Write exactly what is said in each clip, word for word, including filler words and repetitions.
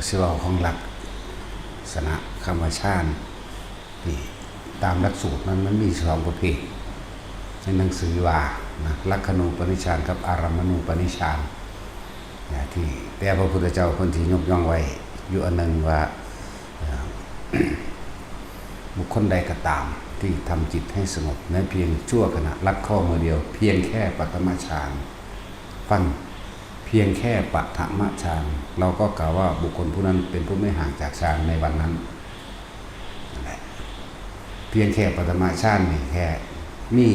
สิเว้าของลักษณะคำว่าฌานนี่ ตามหลักสูตรมัน มันมีสองประเภท ในหนังสือว่านะ ลักขณูปนิชฌานกับอารัมมณูปนิชฌานนะ ที่แต่พระพุทธเจ้าเพิ่นสิยกย่องไว้อยู่อันหนึ่งว่า เอ่อ บุคคลใดก็ตามที่ทำจิตให้สงบแม้เพียงชั่วขณะ ลัดข้อมือเดียว เพียงแค่ปฐมฌาน ฟัง เพียงแค่ปฐมฌาน เราก็กล่าวว่าบุคคลผู้นั้นเป็นผู้ไม่ห่างจากฌานในวันนั้น นั่นแหละ เพียงแค่ปฐมฌานนี่แค่มี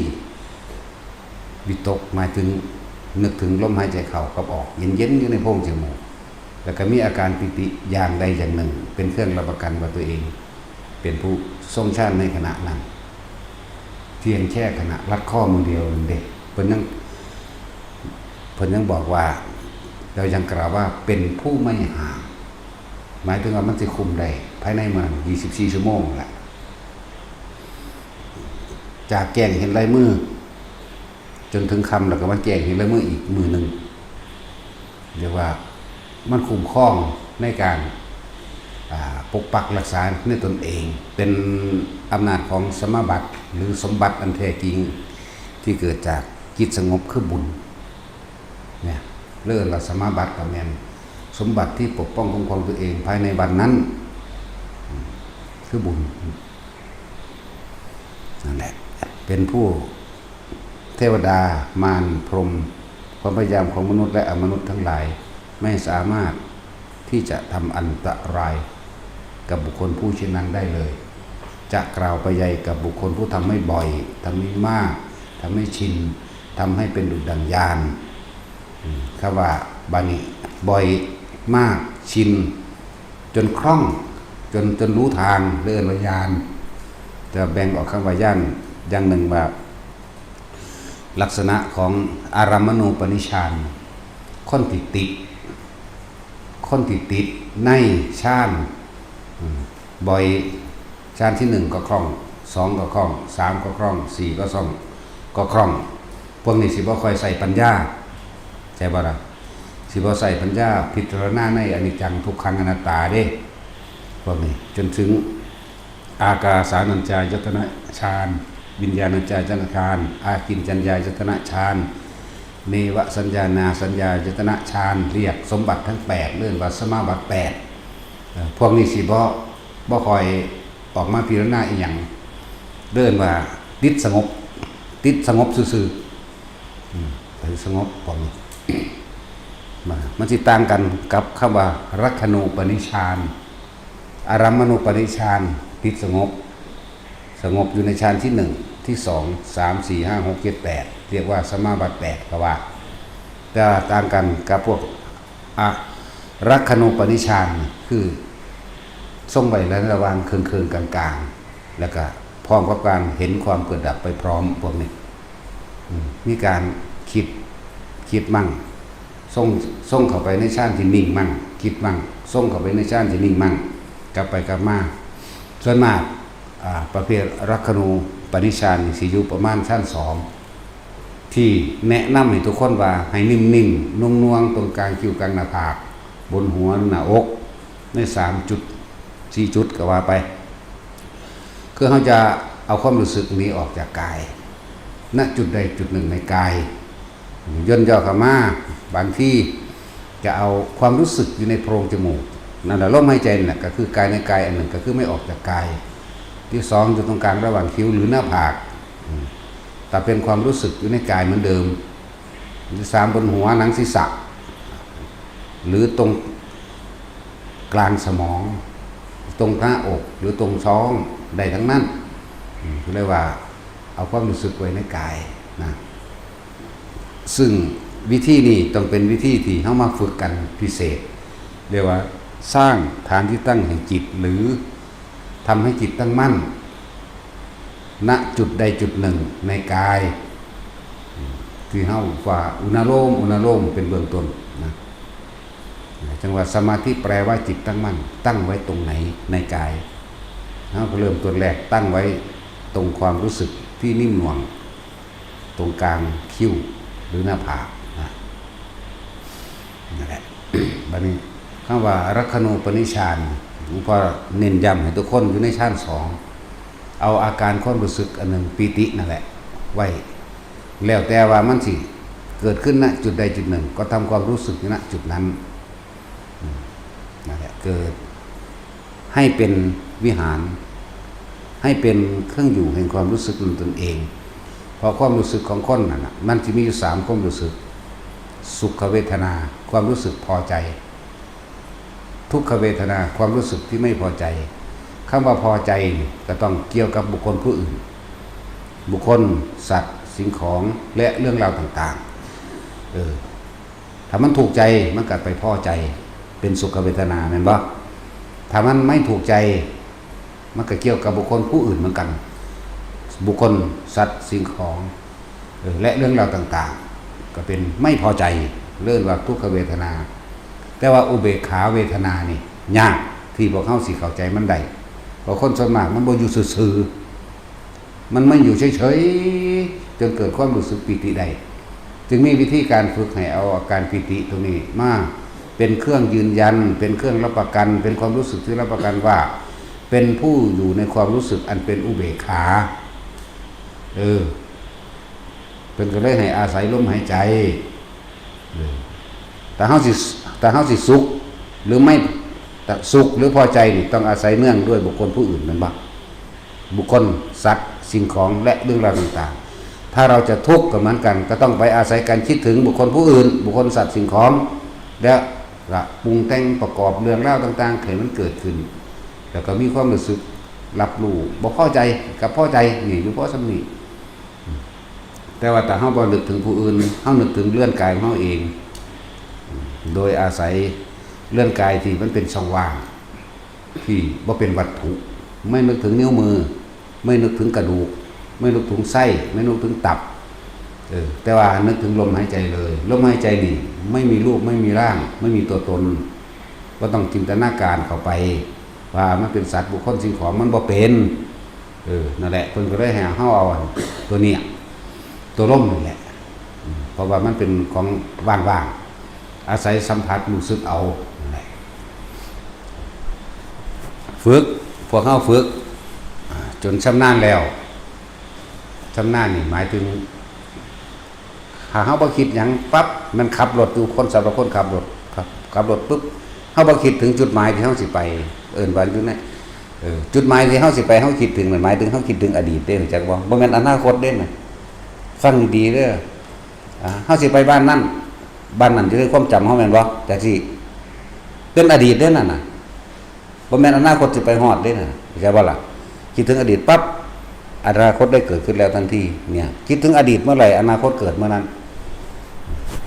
วิตก หมายถึงนึกถึงลมหายใจเข้ากับออก เย็นๆ อยู่ในโพรงจมูก แล้วก็มีอาการปีติอย่างใดอย่างหนึ่ง เป็นเครื่องรับประกันว่าตัวเอง เป็นผู้ทรงฌานในขณะนั้น เพียงแค่ขณะลัดข้อมือเดียวนั่นเด้ เพิ่นยัง เพิ่นยังบอกว่า เรายังกล่าวว่าเป็นผู้ไม่ห่าง หมายถึงว่ามันสิคุมได้ภายในมื้อนั้นยี่สิบสี่ชั่วโมงแหละ จากแจ้งเห็นลายมือ จนถึงค่ำแล้วก็มาแจ้งเห็นลายมืออีกมื้อหนึ่ง เรียกว่ามันคุ้มครองในการ อ่า ปกปักรักษาในตนเอง เป็นอำนาจของสมาบัติหรือสมบัติอันแท้จริง ที่เกิดจากจิตสงบคือบุญ เนี่ย เรื่องละสมาบัติก็แม่นสมบัติที่ปกป้องคุ้มครองตัวเองภายในวันนั้น อืม คือบุญ นั่นแหละ เป็นผู้ เทวดา มาร พรหม ความพยายามของมนุษย์และอมนุษย์ทั้งหลาย ไม่สามารถที่จะทำอันตรายกับบุคคลผู้เช่นนั้นได้เลย จะกล่าวไปใหญ่กับบุคคลผู้ทำให้บ่อย ทำให้มาก ทำให้ชิน ทำให้เป็นดุจดั่งญาณ อืม คำว่าบานี้ บ่อย มาก ชิน จนคล่อง จน จนรู้ทาง เรียกว่าญาณ จะแบ่งออกคำว่าญาณอย่างหนึ่งว่า ลักษณะของอารัมมณูปนิชฌาน คนที่ติด คนที่ติดในฌาน อืม บ่อย ฌานที่หนึ่งก็คล่อง สองก็คล่อง สามก็คล่อง สี่ก็คล่อง ก็คล่อง พวกนี้สิบ่ค่อยใส่ปัญญา ใช่บ่ล่ะ สิบ่ใส่ปัญญาพิจารณาในอนิจจังทุกขังอนัตตาเด้ พวกนี้ จนถึง อากาสานัญจายตนะฌาน วิญญาณัญจายตนะฌาน อากิญจัญญายตนะฌาน เนวสัญญานาสัญญายตนะฌาน เรียกสมบัติทั้งแปด เรียกว่าสมาบัติแปด เอ่อ พวกนี้สิบ่ บ่ค่อยออกมาพิจารณาอีหยัง เรียกว่าติดสงบ ติดสงบซื่อๆ อืม ไปสงบพวกนี้ มา มันสิต่างกันกับคำว่าลักขณูปนิชฌาน อารัมมณูปนิชฌาน ติดสงบ สงบอยู่ในฌานที่หนึ่ง ที่สอง สาม สี่ ห้า หก เจ็ด แปด เรียกว่าสมาบัติแปดก็ว่า แต่ต่างกันกับพวก อะ ลักขณูปนิชฌาน คือทรงไว้ในระหว่างเคิงๆ กลางๆ แล้วก็พร้อมกับการเห็นความเกิดดับไปพร้อมพวกนี้ อืม มีการคิด คิดมั่ง ทรง ทรงเข้าไปในฌานที่นิ่งมั่ง คิดมั่ง ทรงเข้าไปในฌานที่นิ่งมั่ง กลับไปกลับมา ส่วนมาก อ่า ประเภทลักขณูปนิชฌานนี่สิอยู่ประมาณฌานสอง ที่แนะนำให้ทุกคนว่าให้นิ่มๆ นุ่งๆ ตรงกลางคิ้วกลางหน้าผาก บนหัวหน้าอก ในสามจุด สี่จุดก็ว่าไป คือเราจะเอาความรู้สึกนี้ออกจากกาย ณ จุดใดจุดหนึ่งในกาย ย่นย่อเข้ามา บางทีจะเอาความรู้สึกอยู่ในโพรงจมูก นั่นแหละ ลมหายใจนั่นแหละ ก็คือกายในกายอันหนึ่ง ก็คือไม่ออกจากกาย ที่สองอยู่ตรงกลางระหว่างคิ้วหรือหน้าผาก อืม แต่เป็นความรู้สึกอยู่ในกายเหมือนเดิม ที่สามบนหัวหนังศีรษะ หรือตรงกลางสมอง ตรงหน้าอก หรือตรงท้อง ได้ทั้งนั้น อืม เรียกว่าเอาความรู้สึกไว้ในกายนะ ซึ่งวิธีนี้ต้องเป็นวิธีที่เรามาฝึกกันพิเศษ เรียกว่าสร้างฐานที่ตั้งแห่งจิต หรือทำให้จิตตั้งมั่น ณ จุดใดจุดหนึ่งในกาย ที่เราว่าอุณาโลม อุณาโลมเป็นเบื้องต้นนะ จังว่าสมาธิแปลว่าจิตตั้งมั่น ตั้งไว้ตรงไหนในกาย เราก็เริ่มต้นแรกตั้งไว้ตรงความรู้สึกที่นิ่มนวล ตรงกลางคิ้วหรือหน้าผากนะ นั่นแหละ บัดนี้ คำว่ารักขณูปนิชฌาน หลวงพ่อเน้นย้ำให้ทุกคนอยู่ในฌานสอง เอาอาการความรู้สึกอันหนึ่ง ปีตินั่นแหละ ไว้ แล้วแต่ว่ามันสิเกิดขึ้นณจุดใดจุดหนึ่ง ก็ทำความรู้สึกอยู่ณจุดนั้น อืม นั่นแหละ เกิด ให้เป็นวิหาร ให้เป็นเครื่องอยู่แห่งความรู้สึกนั้นตนเอง เพราะความรู้สึกของคนนั่นน่ะ มันจะมีอยู่สามความรู้สึก สุขเวทนา ความรู้สึกพอใจ ทุกขเวทนา ความรู้สึกที่ไม่พอใจ คำว่าพอใจนี่ก็ต้องเกี่ยวกับบุคคลผู้อื่น บุคคล สัตว์ สิ่งของ และเรื่องราวต่างๆ เออ ถ้ามันถูกใจ มันก็ไปพอใจ เป็นสุขเวทนา แม่นบ่ ถ้ามันไม่ถูกใจ มันก็เกี่ยวกับบุคคลผู้อื่นเหมือนกัน บุคคล สัตว์ สิ่งของ เออ และเรื่องราวต่างๆ ก็เป็นไม่พอใจ เรียกว่าทุกขเวทนา แต่ว่าอุเบกขาเวทนานี่ยากที่พวกเฮาสิเข้าใจมันได้ เพราะคนส่วนมากมันบ่อยู่ซื่อๆ มันไม่อยู่เฉยๆ จนเกิดความรู้สึกปีติได้ จึงมีวิธีการฝึกให้เอาอาการปีติตรงนี้มาเป็นเครื่องยืนยัน เป็นเครื่องรับประกัน เป็นความรู้สึกที่รับประกันว่า เป็นผู้อยู่ในความรู้สึกอันเป็นอุเบกขา เออ เพิ่นก็เลยให้อาศัยลมหายใจ เออ แต่เฮาสิ แต่เฮาสิสุขหรือไม่ แต่สุขหรือพอใจนี่ต้องอาศัยเนื่องด้วยบุคคลผู้อื่น แม่นบ่ บุคคล สัตว์ สิ่งของ และเรื่องราวต่างๆ ถ้าเราจะทุกข์ก็เหมือนกัน ก็ต้องไปอาศัยการคิดถึงบุคคลผู้อื่น บุคคล สัตว์ สิ่งของ และก็ปรุงแต่งประกอบเรื่องราวต่างๆ ให้มันเกิดขึ้น แล้วก็มีความรู้สึกรับรู้ บ่พอใจกับพอใจ นี่อยู่พอส่ำนี้ แต่ว่าถ้าเฮาบ่นึกถึงผู้อื่น เฮานึกถึงเรือนกายของเฮาเอง โดยอาศัยเรือนกายที่มันเป็นช่องว่าง ที่บ่เป็นวัตถุ ไม่นึกถึงนิ้วมือ ไม่นึกถึงกระดูก ไม่นึกถึงไส้ ไม่นึกถึงตับ เออ แต่ว่านึกถึงลมหายใจเลย ลมหายใจนี่ไม่มีรูป ไม่มีร่าง ไม่มีตัวตน บ่ต้องจินตนาการเข้าไป ว่ามันเป็นสัตว์ บุคคล สิ่งของ มันบ่เป็น เออ นั่นแหละ เพิ่นก็เลยให้เฮาเอาอันตัวเนี้ย ตัวลมนี่แหละ อืม เพราะว่ามันเป็นของว่างๆ อาศัยสัมผัสรู้สึกเอา นั่นแหละ ฝึก พวกเฮาฝึก อ่า จนชำนาญแล้ว ชำนาญนี่หมายถึง ถ้าเฮาบ่คิดหยังปั๊บ มันขับรถอยู่ คนสำหรับคนขับรถ ครับ ขับรถปุ๊บ เฮาบ่คิดถึงจุดหมายที่เฮาสิไป เอิ้นว่าอยู่ใน เออ จุดหมายที่เฮาสิไป เฮาคิดถึงนั่นหมายถึงเฮาคิดถึงอดีตเด้ รู้จักบ่ บ่แม่นอนาคตเด้น่ะ ฟังดีๆเด้อ อ่า เฮาสิไปบ้านนั่น บ้านนั่นอยู่ในความจำเฮาแม่นบ่ จังซี่ เป็นอดีตเด้นั่นน่ะ บ่แม่นอนาคตสิไปฮอดเด้น่ะ เข้าใจบ่ล่ะ คิดถึงอดีตปั๊บ อนาคตได้เกิดขึ้นแล้วทันที เนี่ย คิดถึงอดีตเมื่อไหร่ อนาคตเกิดเมื่อนั้น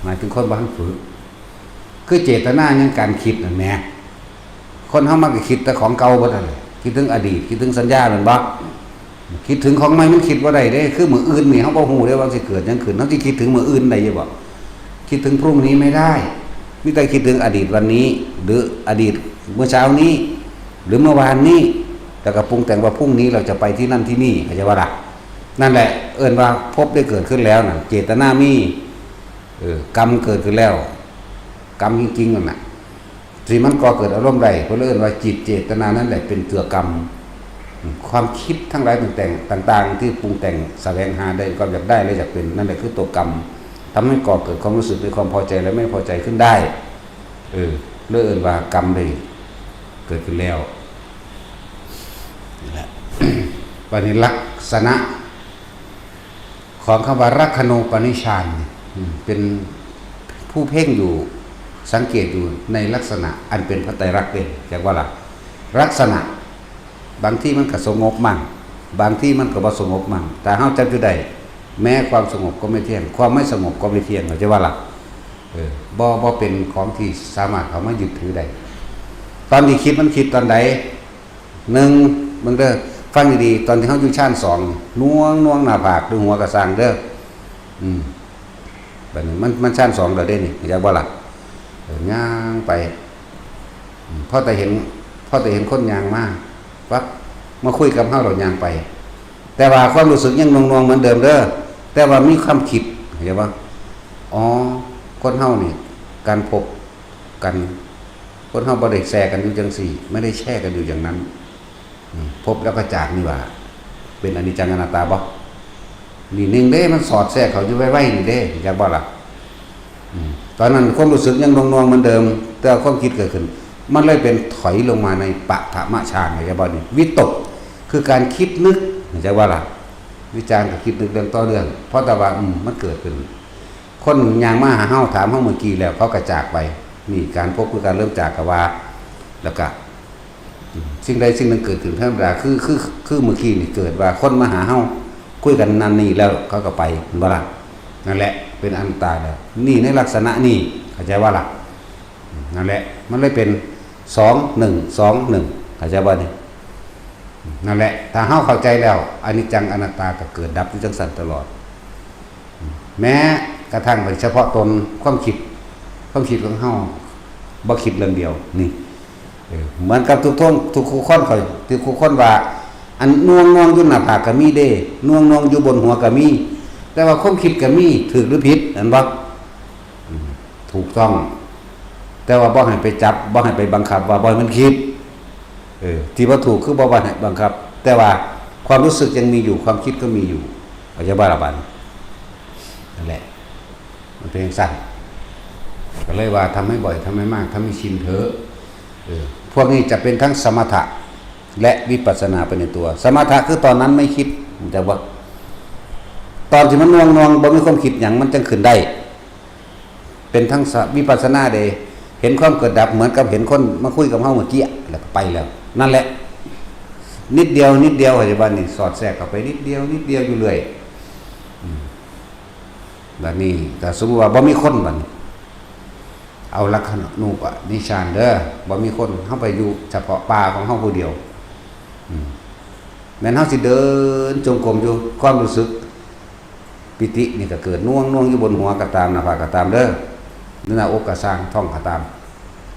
หมายถึงคนบ่ทันฝึก คือเจตนายังการคิดนั่นแหม คนเฮามักจะคิดแต่ของเก่าเบิดนั่นแหละ คิดถึงอดีต คิดถึงสัญญาแม่นบ่ คิดถึงของใหม่มันคิดบ่ได้เด้ คือมื้ออื่นนี่เฮาบ่ฮู้เด้ว่าสิเกิดหยังขึ้น เฮาสิคิดถึงมื้ออื่นได้อยู่บ่ คิดถึงพรุ่งนี้ไม่ได้ มีแต่คิดถึงอดีตวันนี้ หรืออดีตเมื่อเช้านี้ หรือเมื่อวานนี้ แล้วก็ปรุงแต่งว่าพรุ่งนี้เราจะไปที่นั่นที่นี่ เข้าใจบ่ล่ะ นั่นแหละ เอิ้นว่าภพได้เกิดขึ้นแล้วน่ะ เจตนามี เออ กรรมเกิดขึ้นแล้ว กรรมจริงๆนั่นน่ะ ที่มันก่อเกิดอารมณ์ได้ เพิ่นเอิ้นว่าจิตเจตนานั่นแหละเป็นตัวกรรม ความคิดทั้งหลายปรุงแต่งต่างๆ ที่ปรุงแต่งแสวงหาได้ความอยากได้และอยากเป็น นั่นแหละคือตัวกรรม ทำให้ก่อเกิดความรู้สึกในความพอใจและไม่พอใจขึ้นได้ เออ เลยเอิ้นว่ากรรมได้เกิดขึ้นแล้ว นี่แหละ บัดนี้ลักษณะ ของคำว่ารักขณูปนิชฌานนี่ อืม เป็นผู้เพ่งอยู่ สังเกตอยู่ในลักษณะอันเป็นพระไตรลักษณ์เด้ จักว่าล่ะ ลักษณะ บางทีมันก็สงบมั่ง บางทีมันก็บ่สงบมั่ง แต่เฮาจับอยู่ได้ แม้ความสงบก็ไม่เที่ยง ความไม่สงบก็ไม่เที่ยง เข้าใจว่าล่ะ เออ บ่ บ่เป็นของที่สามารถเอามายึดถือได้ ตอนที่คิดมันคิดตอนใด หนึ่ง เบิ่งเด้อ ฟังดีๆ ตอนที่เฮาอยู่ฌานสอง น่วงๆ หน้าผากหรือหัวก็ซ่างเด้อ อืม บัดนี้มัน มันฌานสองแล้วเด้นี่ เข้าใจบ่ล่ะ เออ ย่างไป อืม พอแต่เห็น พอแต่เห็นคนย่างมา ปั๊บ มาคุยกับเฮาแล้วย่างไป แต่ว่าความรู้สึกยังน่วงๆ เหมือนเดิมเด้อ แต่ว่ามีความคิด เข้าใจบ่ อ๋อ คนเฮานี่ การพบกัน คนเฮาบ่ได้แช่กันอยู่จังซี่ ไม่ได้แช่กันอยู่อย่างนั้น อืม พบแล้วก็จากนี่หว่า เป็นอนิจจังอนัตตาบ่ นี่หนึ่งเด้ มันสอดแทรกเข้าอยู่ไวๆนี่เด้ จักบ่ล่ะ อืม ตอนนั้นความรู้สึกยังหน่วงๆเหมือนเดิม แต่ความคิดเกิดขึ้น มันเลยเป็นถอยลงมาในปฐมฌาน เข้าใจบ่นี่ วิตก คือการคิดนึก เข้าใจบ่ล่ะ วิจารณ์กับคิดนึกเรื่องต่อเรื่อง เพราะแต่ว่า อืม มันเกิดขึ้น คนย่างมาหาเฮา ถามเฮาเมื่อกี้แล้ว เขาก็จากไป นี่การพบคือการเริ่มจาก ก็ว่า แล้วก็ อืม สิ่งใดสิ่งหนึ่งเกิดขึ้นธรรมดา คือ คือ คือเมื่อกี้นี่เกิดว่าคนมาหาเฮา คุยกันนั่นนี่แล้วเขาก็ไป เห็นบ่ล่ะ นั่นแหละ เป็นอนัตตาแล้ว นี่ในลักษณะนี้ เข้าใจบ่ล่ะ อืม นั่นแหละ มันเลยเป็น สอง หนึ่ง สอง หนึ่ง เข้าใจบ่นี่ นั่นแหละ ถ้าเฮาเข้าใจแล้ว อนิจจังอนัตตาก็เกิดดับอยู่จังซั่นตลอด แม้กระทั่งเป็นเฉพาะตน ความคิด ความคิดของเฮา บ่คิดเรื่องเดียว นี่ เออ เหมือนกับทุกท่วง ทุกคู่คนเขา ทุกคู่คนว่า อันหน่วงๆอยู่หน้าผากก็มีเด้ หน่วงๆอยู่บนหัวก็มี แต่ว่าความคิดก็มี ถูกหรือผิด อันบ่ อืม ถูกต้อง แต่ว่าบ่ให้ไปจับ บ่ให้ไปบังคับ ว่าบ่ให้มันคิด เออ ที่บ่ถูกคือบ่ว่าให้บังคับ แต่ว่าความรู้สึกยังมีอยู่ ความคิดก็มีอยู่ เข้าใจบ่ล่ะบัดนี้ นั่นแหละ มันเป็นจังซั่น ก็เลยว่าทำให้บ่อย ทำให้มาก ทำให้ชินเถอะ เออ พวกนี้จะเป็นทั้งสมถะและวิปัสสนาไปในตัว สมถะคือตอนนั้นไม่คิด แต่ว่า ตอนที่มันหน่วงๆ บ่มีความคิดหยัง มันจังขึ้นได้ เป็นทั้งสะ- วิปัสสนาเด้ เห็นความเกิดดับเหมือนกับเห็นคนมาคุยกับเฮาเมื่อกี้ แล้วก็ไปแล้ว นั่นแหละ นิดเดียว นิดเดียว ปัจจุบันนี่สอดแทรกเข้าไปนิดเดียว นิดเดียวอยู่เรื่อย อืม บัดนี้ ถ้าสมมุติว่าบ่มีคนบัดนี้ เอาลักขณานูปนิชฌานเด้อ บ่มีคน เฮาไปอยู่เฉพาะป่าของเฮาผู้เดียว อืม แม่นเฮาสิเดินจงกรมอยู่ ความรู้สึก ปีตินี่ก็เกิดหน่วง หน่วงอยู่บนหัวก็ตาม หน้าผากก็ตามเด้อ หรือหน้าอกก็ซ่าง ท้องก็ตาม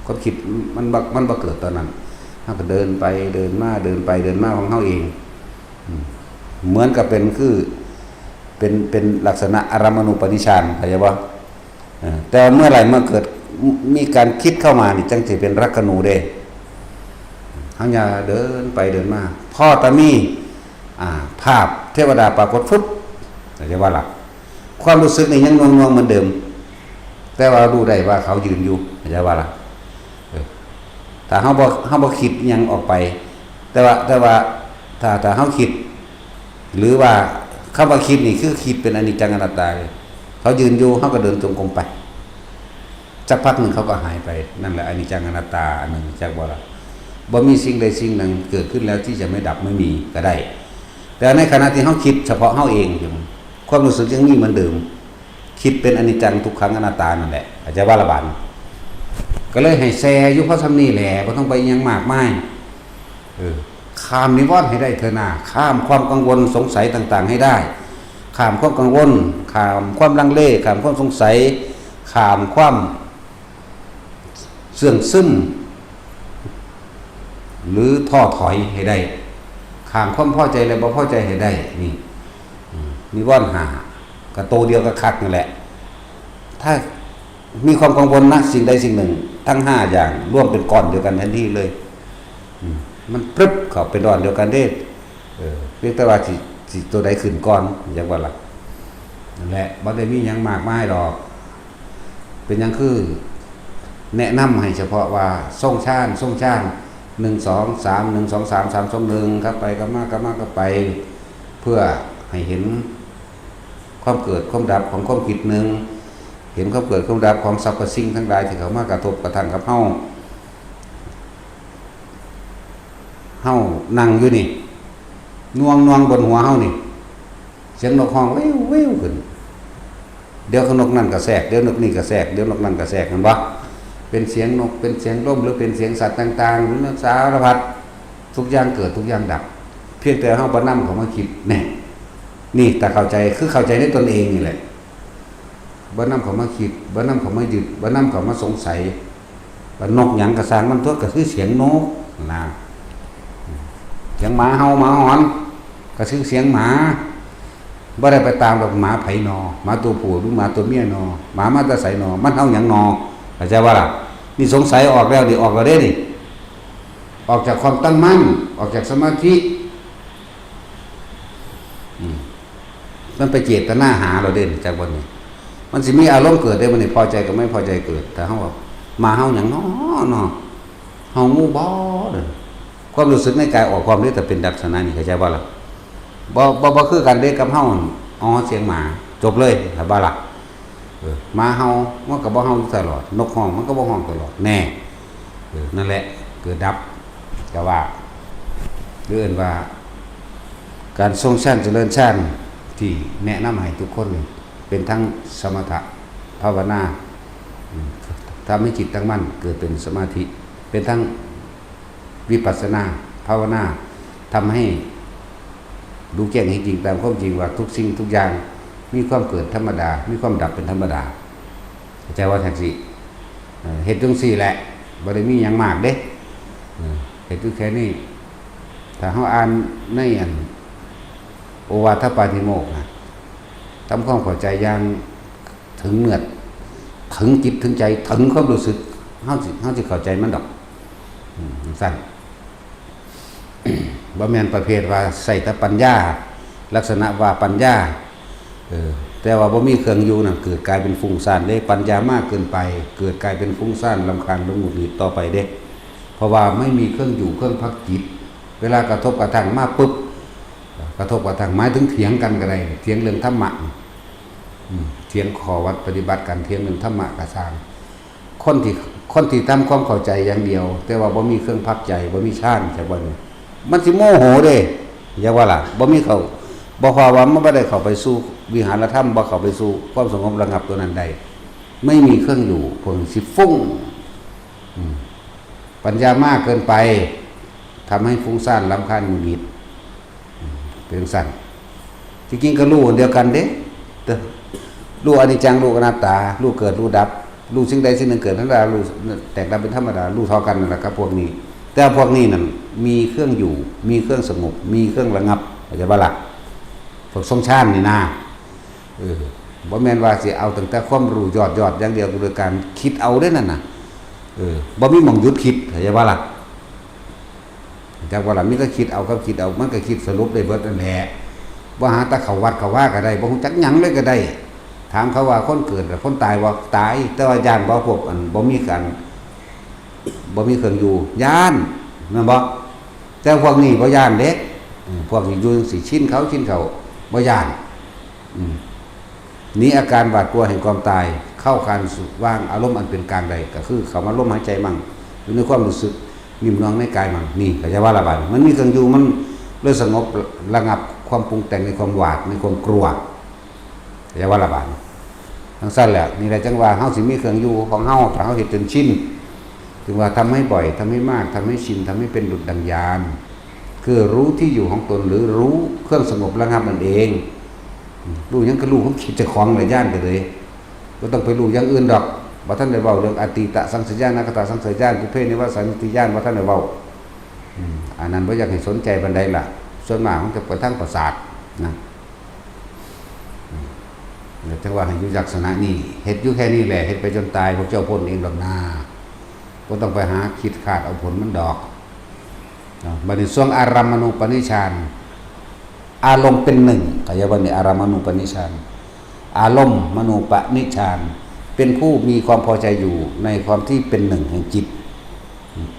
ความคิดมันบ่ มันบ่เกิดตอนนั้น เฮาก็เดินไปเดินมา เดินไปเดินมาของเฮาเอง อืม เหมือนกับเป็นคือ เป็น เป็นลักษณะอารมณูปนิชฌาน เข้าใจบ่ เออ แต่เมื่อไหร่มาเกิด มีการคิดเข้ามานี่ จังสิเป็นลักขณูเด้ เฮาอย่าเดินไปเดินมา พอแต่มี อ่า ภาพเทวดาปรากฏ ฟึบ เข้าใจบ่ล่ะ ความรู้สึกนี่ยังหน่วงๆเหมือนเดิม แต่ว่ารู้ได้ว่าเขายืนอยู่ เข้าใจบ่ล่ะ เออ ถ้าเฮาบ่ เฮาบ่คิดหยังออกไป แต่ว่า แต่ว่า ถ้า ถ้าเฮาคิด หรือว่าคำว่าคิดนี่คือคิดเป็นอนิจจังอนัตตาเลย เขายืนอยู่ เฮาก็เดินจงกรมไป สักพักหนึ่งเขาก็หายไป นั่นแหละอนิจจังอนัตตาอันหนึ่ง จักบ่ล่ะ บ่มีสิ่งใดสิ่งหนึ่งเกิดขึ้นแล้วที่จะไม่ดับ ไม่มีก็ได้ แต่ในขณะที่เฮาคิดเฉพาะเฮาเองอยู่ ความรู้สึกยังมีเหมือนเดิม คิดเป็นอนิจจังทุกขังอนัตตานั่นแหละ เข้าใจบ่ล่ะบัดนี้ ก็เลยให้แช่อยู่พอส่ำนี้แหละ บ่ต้องไปอิหยังมากมาย เออ ข้ามนิวรณ์ให้ได้เถอะนา ข้ามความกังวลสงสัยต่างๆให้ได้ ข้ามความกังวล ข้ามความลังเล ข้ามความสงสัย ข้ามความเสื่องซึม หรือท้อถอยให้ได้ ข้ามความพอใจและบ่พอใจให้ได้ นี่ อืม นิวรณ์ห้า ก็โตเดียวกับคักนั่นแหละ ถ้ามีความกังวลนะ สิ่งใดสิ่งหนึ่ง ทั้งห้าอย่างรวมเป็นก้อนเดียวกันทันทีเลย อืม มันปรึบเข้าเป็นก้อนเดียวกันเด้ เออ เพียงแต่ว่าสิ สิตัวใดขึ้นก่อน จักบ่ล่ะ นั่นแหละ บ่ได้มีหยังมากมายดอก เป็นหยังคือ แนะนำให้เฉพาะว่าทรงฌาน ทรงฌาน หนึ่ง สอง สาม หนึ่ง สอง สาม สาม สอง หนึ่ง ครับ ไปกลับมากลับมากลับไป เพื่อให้เห็นความเกิดความดับของความคิดหนึ่ง เห็นความเกิดความดับของสรรพสิ่งทั้งหลายที่เข้ามากระทบกระทั่งกับเฮา เฮานั่งอยู่นี่ หน่วงๆบนหัวเฮานี่ เสียงนกฮ้องวิววิวขึ้น เดี๋ยวนกนั่นก็แทรก เดี๋ยวนกนี่ก็แทรก เดี๋ยวนกนั่นก็แทรก เห็นบ่ เป็นเสียงนก เป็นเสียงลม หรือเป็นเสียงสัตว์ต่างๆ หรือสารพัด ทุกอย่างเกิด ทุกอย่างดับ เพียงแต่เฮาบ่นำเข้ามาคิด แน่ นี่ถ้าเข้าใจ คือเข้าใจในตนเองนี่แหละ บ่นำเข้ามาคิด บ่นำเข้ามายึด บ่นำเข้ามาสงสัย ว่านกหยังก็ซ่างมันตั๊ว ก็คือเสียงนกนะ เสียงหมาเห่าหมาหอน ก็คือเสียงหมา บ่ได้ไปตามดอก หมาไผนอ หมาตัวผู้หรือหมาตัวเมียนอ หมามาแต่ไสนอ มันเห่าหยังนอ เข้าใจบ่ล่ะ นี่สงสัยออกแล้ว นี่ออกแล้วเด้นี่ ออกจากความตั้งมั่น ออกจากสมาธิ อืม มันไปเจตนาหาเราเด่นจากวันนี้ มันสิมีอารมณ์เกิดได้วันนี้ พอใจกับไม่พอใจเกิด แต่เขาบอกมาเฮาอย่างน้อเนาะ เฮางูบ่เด้อ ความรู้สึกในกายออกความนี้แต่เป็นลักษณะนี้ เข้าใจบ่ล่ะ บ่บ่บ่คือกันเด้กับเฮา อ๋อ เสียงหมา จบเลย เข้าใจบ่ล่ะ เออ หมาเห่า มันก็บ่เห่าอยู่ตลอด นกฮ้อง มันก็บ่ฮ้องตลอด แน่ เออ นั่นแหละ เกิดดับ ก็ว่า หรือเอิ้นว่า การทรงฌานเจริญฌาน ที่แนะนำให้ทุกคนนี่ เป็นทั้งสมถะภาวนา อืม ทำให้จิตตั้งมั่น เกิดเป็นสมาธิ เป็นทั้งวิปัสสนาภาวนา ทำให้รู้แจ้งเห็นจริงตามความจริงว่าทุกสิ่งทุกอย่าง มีความเกิดธรรมดา มีความดับเป็นธรรมดา เข้าใจว่าจั่งซี้ เอ่อ เฮ็ดจั่งซี้แหละ บ่ได้มีหยังมากเด้ เออ เฮ็ดอยู่แค่นี้ ถ้าเฮาอ่านในอัน โอวาทปาติโมกข์นะ ทำความเข้าใจอย่างถึงเนื้อ ถึงจิตถึงใจ ถึงความรู้สึก เฮาสิ เฮาสิเข้าใจมันดอก อืม จั่งซั้น บ่แม่นประเภทว่าใช้แต่ปัญญา ลักษณะว่าปัญญา เออ แต่ว่าบ่มีเครื่องอยู่นั่น เกิดกลายเป็นฟุ้งซ่านเด้ ปัญญามากเกินไป เกิดกลายเป็นฟุ้งซ่าน รำคาญ หงุดหงิดต่อไปเด้ เพราะว่าไม่มีเครื่องอยู่ เครื่องพักจิต เวลากระทบกระทั่งมาปุ๊บ กระทบกระทั่ง หมายถึงเถียงกันก็ได้ เถียงเรื่องธรรมะ อืม เถียงข้อวัดปฏิบัติกัน เถียงเรื่องธรรมะก็ซ่าง คนที่ คนที่ทำความเข้าใจอย่างเดียว แต่ว่าบ่มีเครื่องพักใจ บ่มีฌาน จักว่านี่ มันสิโมโหเด้ จักว่าล่ะ บ่มีเข้า บ่ เพราะว่ามันบ่ได้เข้าไปสู่วิหารธรรม บ่เข้าไปสู่ความสงบระงับตัวนั้นได้ ไม่มีเครื่องอยู่ พวกนี้สิฟุ้ง อืม ปัญญามากเกินไป ทำให้ฟุ้งซ่าน รำคาญ หงุดหงิด เป็นจั่งซั้น ที่จริงก็รู้อันเดียวกันเด้ แต่รู้อนิจจัง รู้อนัตตา รู้เกิด รู้ดับ รู้สิ่งใดสิ่งหนึ่งเกิดธรรมดา รู้แตกดับเป็นธรรมดา รู้เท่ากันนั่นแหละครับพวกนี้ แต่พวกนี้นั่นมีเครื่องอยู่ มีเครื่องสงบ มีเครื่องระงับ เข้าใจบ่ล่ะ พวกทรงฌานนี่นะ เออ บ่แม่นว่าสิเอาตั้งแต่ความรู้ยอดๆ อย่างเดียว โดยการคิดเอาเด้นั่นน่ะ เออ บ่มีหม่องหยุดคิด เข้าใจบ่ล่ะ จักว่าล่ะ มีแต่คิดเอากับคิดเอา มันก็คิดสรุปได้เบิดนั่นแหละ บ่หาแต่เข้าวัดเข้าวาก็ได้ บ่ฮู้จักหยังเลยก็ได้ ถามเขาว่าคนเกิดกับคนตายบ่ ตาย แต่ว่าย้านบ่ พวกอันบ่มีการ บ่มีเครื่องอยู่ ย้าน แม่นบ่ แต่พวกนี้บ่ย้านเด้ อืม พวกนี้อยู่จั่งซี้ ชินเขา ชินเขา บ่ย้าน อืม หนีอาการหวาดกลัวแห่งความตาย เข้าการสู่ว่างอารมณ์อันเป็นกลางใด ก็คือเข้ามาลมหายใจมั่ง อยู่ในความรู้สึกนิ่มนวลในกายมั่ง นี่ เข้าใจบ่ล่ะ บาดนี้ มันมีเครื่องอยู่ มันเลยสงบระงับความปรุงแต่งในความหวาด ในความกลัว เข้าใจบ่ล่ะ บาดนี้ จั่งซั้นแหละ นี่แหละจั่งว่าเฮาสิมีเครื่องอยู่ของเฮา ถ้าเฮาเฮ็ดจนชิน ถึงว่าทำให้บ่อย ทำให้มาก ทำให้ชิน ทำให้เป็นดุจดังญาณ คือรู้ที่อยู่ของตน หรือรู้เครื่องสงบระงับนั่นเอง รู้หยังก็รู้ความคิดเจ้าของแหละ ย้านไปเลย บ่ต้องไปรู้อย่างอื่นดอก บ่ทันได้เว้าเรื่องอตีตสังเสยญาณ อนาคตสังเสยญาณ ปุพเพนิวาสานุสติญาณ บ่ทันได้เว้า อืม อันนั้นบ่อยากให้สนใจปานใดล่ะ ส่วนมากมันจะไปทางประสาทนะ อืม แล้วจั่งว่าให้อยู่ลักษณะนี้ เฮ็ดอยู่แค่นี้แหละ เฮ็ดไปจนตาย พวกเจ้าพ้นเองดอกนา บ่ต้องไปหาคิดคาดเอาผลมันดอก เนาะ บัดนี้ส่วนอารมมณูปนิชฌาน อารมณ์เป็นหนึ่ง เข้าใจบ่นี่ อารมณูปนิชฌาน อารมมณูปนิชฌาน เป็นผู้มีความพอใจอยู่ในความที่เป็นหนึ่งแห่งจิต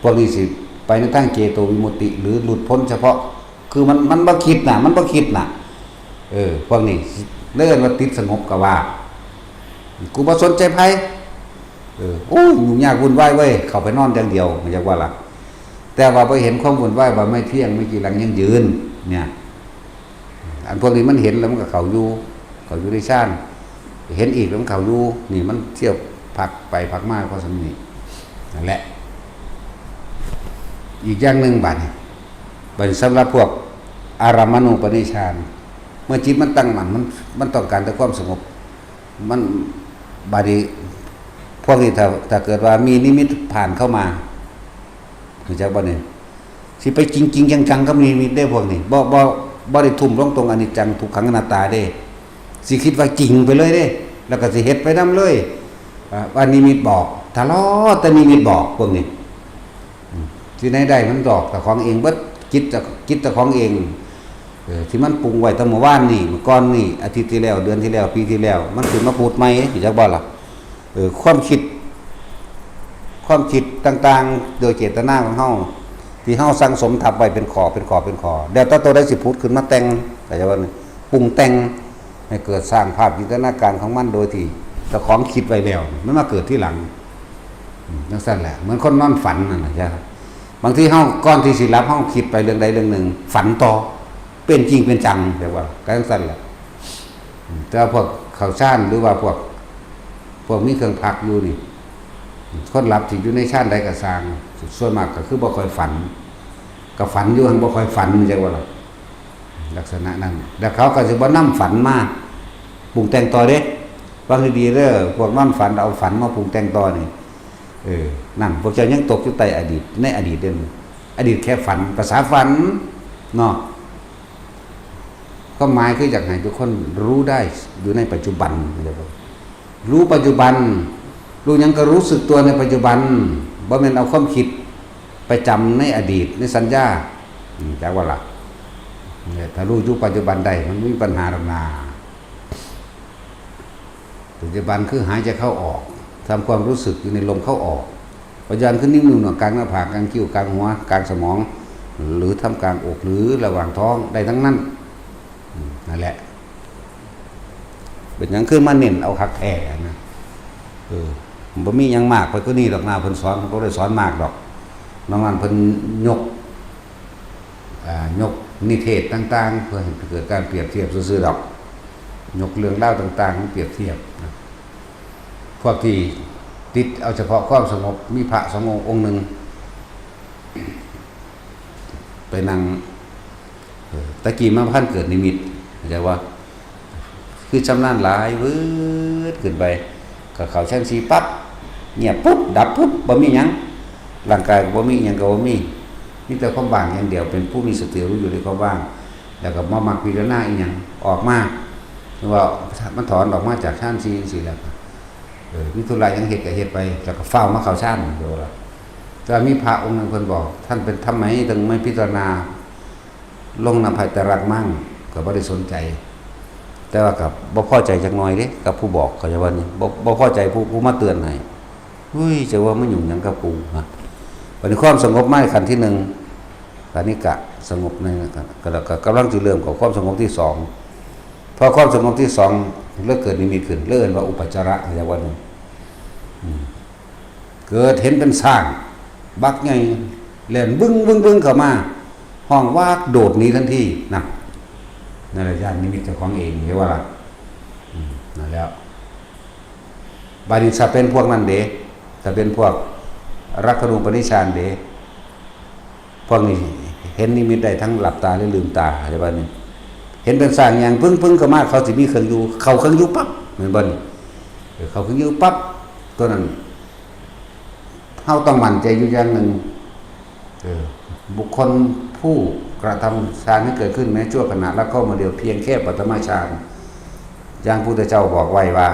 พวกนี้สิไปในทางเจโตวิมุตติ หรือหลุดพ้นเฉพาะ คือมัน มันบ่คิดน่ะ มันบ่คิดน่ะ เออ พวกนี้เลยเอิ้นว่าติดสงบก็ว่า กูบ่สนใจไผ เออ โอ้ย ยุ่งยากวุ่นวายเว้ย เข้าไปนอนอย่างเดียว จั่งว่าล่ะ แต่ว่าบ่เห็นความวุ่นวายว่าไม่เที่ยง ไม่จีรังยั่งยืน เนี่ย อันพวกนี้มันเห็นแล้วมันก็เข้าอยู่ เข้าอยู่ในฌาน เห็นอีกแล้วมันเข้าอยู่ นี่มันเที่ยวพักไปพักมาเพราะฉะนั้นนี่ นั่นแหละ อีกอย่างหนึ่ง บาดนี้ บัดนี้สำหรับพวกอารมณูปนิชฌาน เมื่อจิตมันตั้งมั่น มัน มันต้องการแต่ความสงบ มัน บาดนี้ พวกนี้ถ้า ถ้าเกิดว่ามีนิมิตผ่านเข้ามา เข้าใจบ่นี่ สิไปจริงๆ จังๆ กับนิมิตเด้ พวกนี้ บ่ บ่ บ่ได้ทุ่มลงตรงอนิจจังทุกขังอนัตตาเด้ สิคิดว่าจริงไปเลยเด้ แล้วก็สิเฮ็ดไปนำเลย อ่า ว่านิมิตบอก ทะเลาะแต่นิมิตบอกพวกนี้ อืม ที่ไหนได้มันบอกเจ้าของเองเบิด คิดเจ้า คิดเจ้าของเอง เออ ที่มันปรุงไว้ตั้งเมื่อวานนี่ เมื่อก่อนนี่ อาทิตย์ที่แล้ว เดือนที่แล้ว ปีที่แล้ว มันขึ้นมาพูดใหม่ รู้จักบ่ล่ะ เออ ความคิด ความคิดต่างๆ โดยเจตนาของเฮา ที่เฮาสั่งสมทับไว้เป็นข้อ เป็นข้อ เป็นข้อ แล้วแต่ตัวใดสิผุดขึ้นมาแต่ง เข้าใจบ่นี่ ปรุงแต่ง ให้เกิดสร้างภาพจินตนาการของมันโดยที่เจ้าของคิดไว้แล้ว มันมาเกิดทีหลัง อืม จั่งซั้นแหละ เหมือนคนนอนฝันนั่นน่ะ ใช่ครับ บางทีเฮา ก่อนที่สิหลับ เฮาคิดไปเรื่องใดเรื่องหนึ่ง ฝันต่อ เป็นจริงเป็นจัง เรียกว่า ก็จั่งซั้นแหละ อืม แต่ว่าพวกเข้าฌาน หรือว่าพวก พวกมีเครื่องพักอยู่นี่ คนหลับที่อยู่ในฌานใดก็ซ่าง ส่วนมากก็คือบ่ค่อยฝัน ก็ฝันอยู่ หั้นบ่ค่อยฝัน จั่งว่าล่ะ ลักษณะนั้น แล้วเขาก็สิบ่นำฝันมาปรุงแต่งต่อเด้ ฟังดีๆเด้อ พวกนอนฝันเอาฝันมาปรุงแต่งต่อนี่ เออ นั่น พวกเจ้ายังตกอยู่ใต้อดีต ในอดีตเด้อ อดีตแค่ฝัน ภาษาฝัน เนาะ ความหมายคืออยากให้ทุกคนรู้ได้อยู่ในปัจจุบัน รู้ปัจจุบัน รู้หยังก็รู้สึกตัวในปัจจุบัน บ่แม่นเอาความคิดไปจำในอดีต ในสัญญา อืม จักว่าล่ะ เนี่ย ถ้ารู้อยู่ปัจจุบันได้ มันบ่มีปัญหาดอกนา ปัจจุบันคือหายใจเข้าออก ทำความรู้สึกอยู่ในลมเข้าออก ปัจจุบันคือนิ้วมือหนวดกลางหน้าผาก กลางคิ้ว กลางหัว กลางสมอง หรือท่ามกลางอก หรือระหว่างท้อง ได้ทั้งนั้น อืม นั่นแหละ เป็นหยังคือมาเน้นเอาคักแท้นะ เออ บ่มีหยังมากไปกว่านี้ดอกนา เพิ่นสอน เพิ่นบ่ได้สอนมากดอก นอกนั้นเพิ่นยก อ่า ยกนิเทศต่างๆ เพื่อให้เกิดการเปรียบเทียบซื่อๆดอก ยกเรื่องราวต่างๆมาเปรียบเทียบนะ พวกที่ติดเอาเฉพาะความสงบ มีพระสององค์ องค์หนึ่ง ไปนั่ง เออ ตะกี้มาพันเกิดนิมิต เข้าใจว่า คือชำนาญหลาย วืดขึ้นไป ก็เข้าฌานสี่ปั๊บ เงียบปุ๊บ ดับปุ๊บ บ่มีหยัง ร่างกายก็บ่มี หยังก็บ่มี มีแต่ความว่างอย่างเดียว เป็นผู้มีสติรู้อยู่ในความว่าง แล้วก็บ่มักพิจารณาอีหยัง ออกมา หรือว่ามันถอนออกมาจากฌานสี่จั่งซี้แล้วก็ เออ มีธุระหยังเฮ็ดก็เฮ็ดไป แล้วก็ฟ้าวมาเข้าฌาน เดี๋ยวละ แต่มีพระองค์หนึ่งเพิ่นบอก ท่านเป็น ทำไมถึงไม่พิจารณา ลงนำไผไตรลักษณ์มั่ง ก็บ่ได้สนใจ แต่ว่าก็บ่พอใจจักหน่อยเด้ กับผู้บอก เข้าใจว่านี่ บ่ บ่พอใจผู้ ผู้มาเตือนให้ อุ้ย จะว่ามันยุ่งหยังกับกูนะ บัดนี้ความสงบมาขั้นที่หนึ่ง คณิกะสงบในนั้น ก็ ก็ ก็กำลังสิเริ่มกับความสงบที่สอง พอความสงบที่สอง แล้วเกิดนิมิตขึ้น แล้วเอิ้นว่าอุปจาระ เข้าใจว่านี่ อืม เกิดเห็นเป็นช้าง บักใหญ่ แล่นบึ้งบึ้งบึ้งเข้ามา ฮ้องวากโดดหนีทันที นั่น นั่นแหละญาณนิมิตเจ้าของเอง เห็นว่าล่ะ อืม นั่นแล้ว บาดนี้ถ้าเป็นพวกนั้นเด้ ถ้าเป็นพวกรักขณูปนิชฌานเด้ พวกนี้เห็นนิมิตได้ทั้งหลับตาและลืมตา เข้าใจบ่นี่ เห็นเป็นช้างย่างปึ้งๆเข้ามา เขาสิมีเครื่องอยู่ เข้าเครื่องอยู่ปั๊บ แม่นบ่นี่ เออ เข้าเครื่องอยู่ปั๊บ ตัวนั้น เฮาต้องมั่นใจอยู่อย่างหนึ่ง เออ บุคคลผู้กระทำฌานให้เกิดขึ้นแม้ชั่วขณะละข้อมือเดียว เพียงแค่ปฐมฌาน อย่างพุทธเจ้าบอกไว้ว่า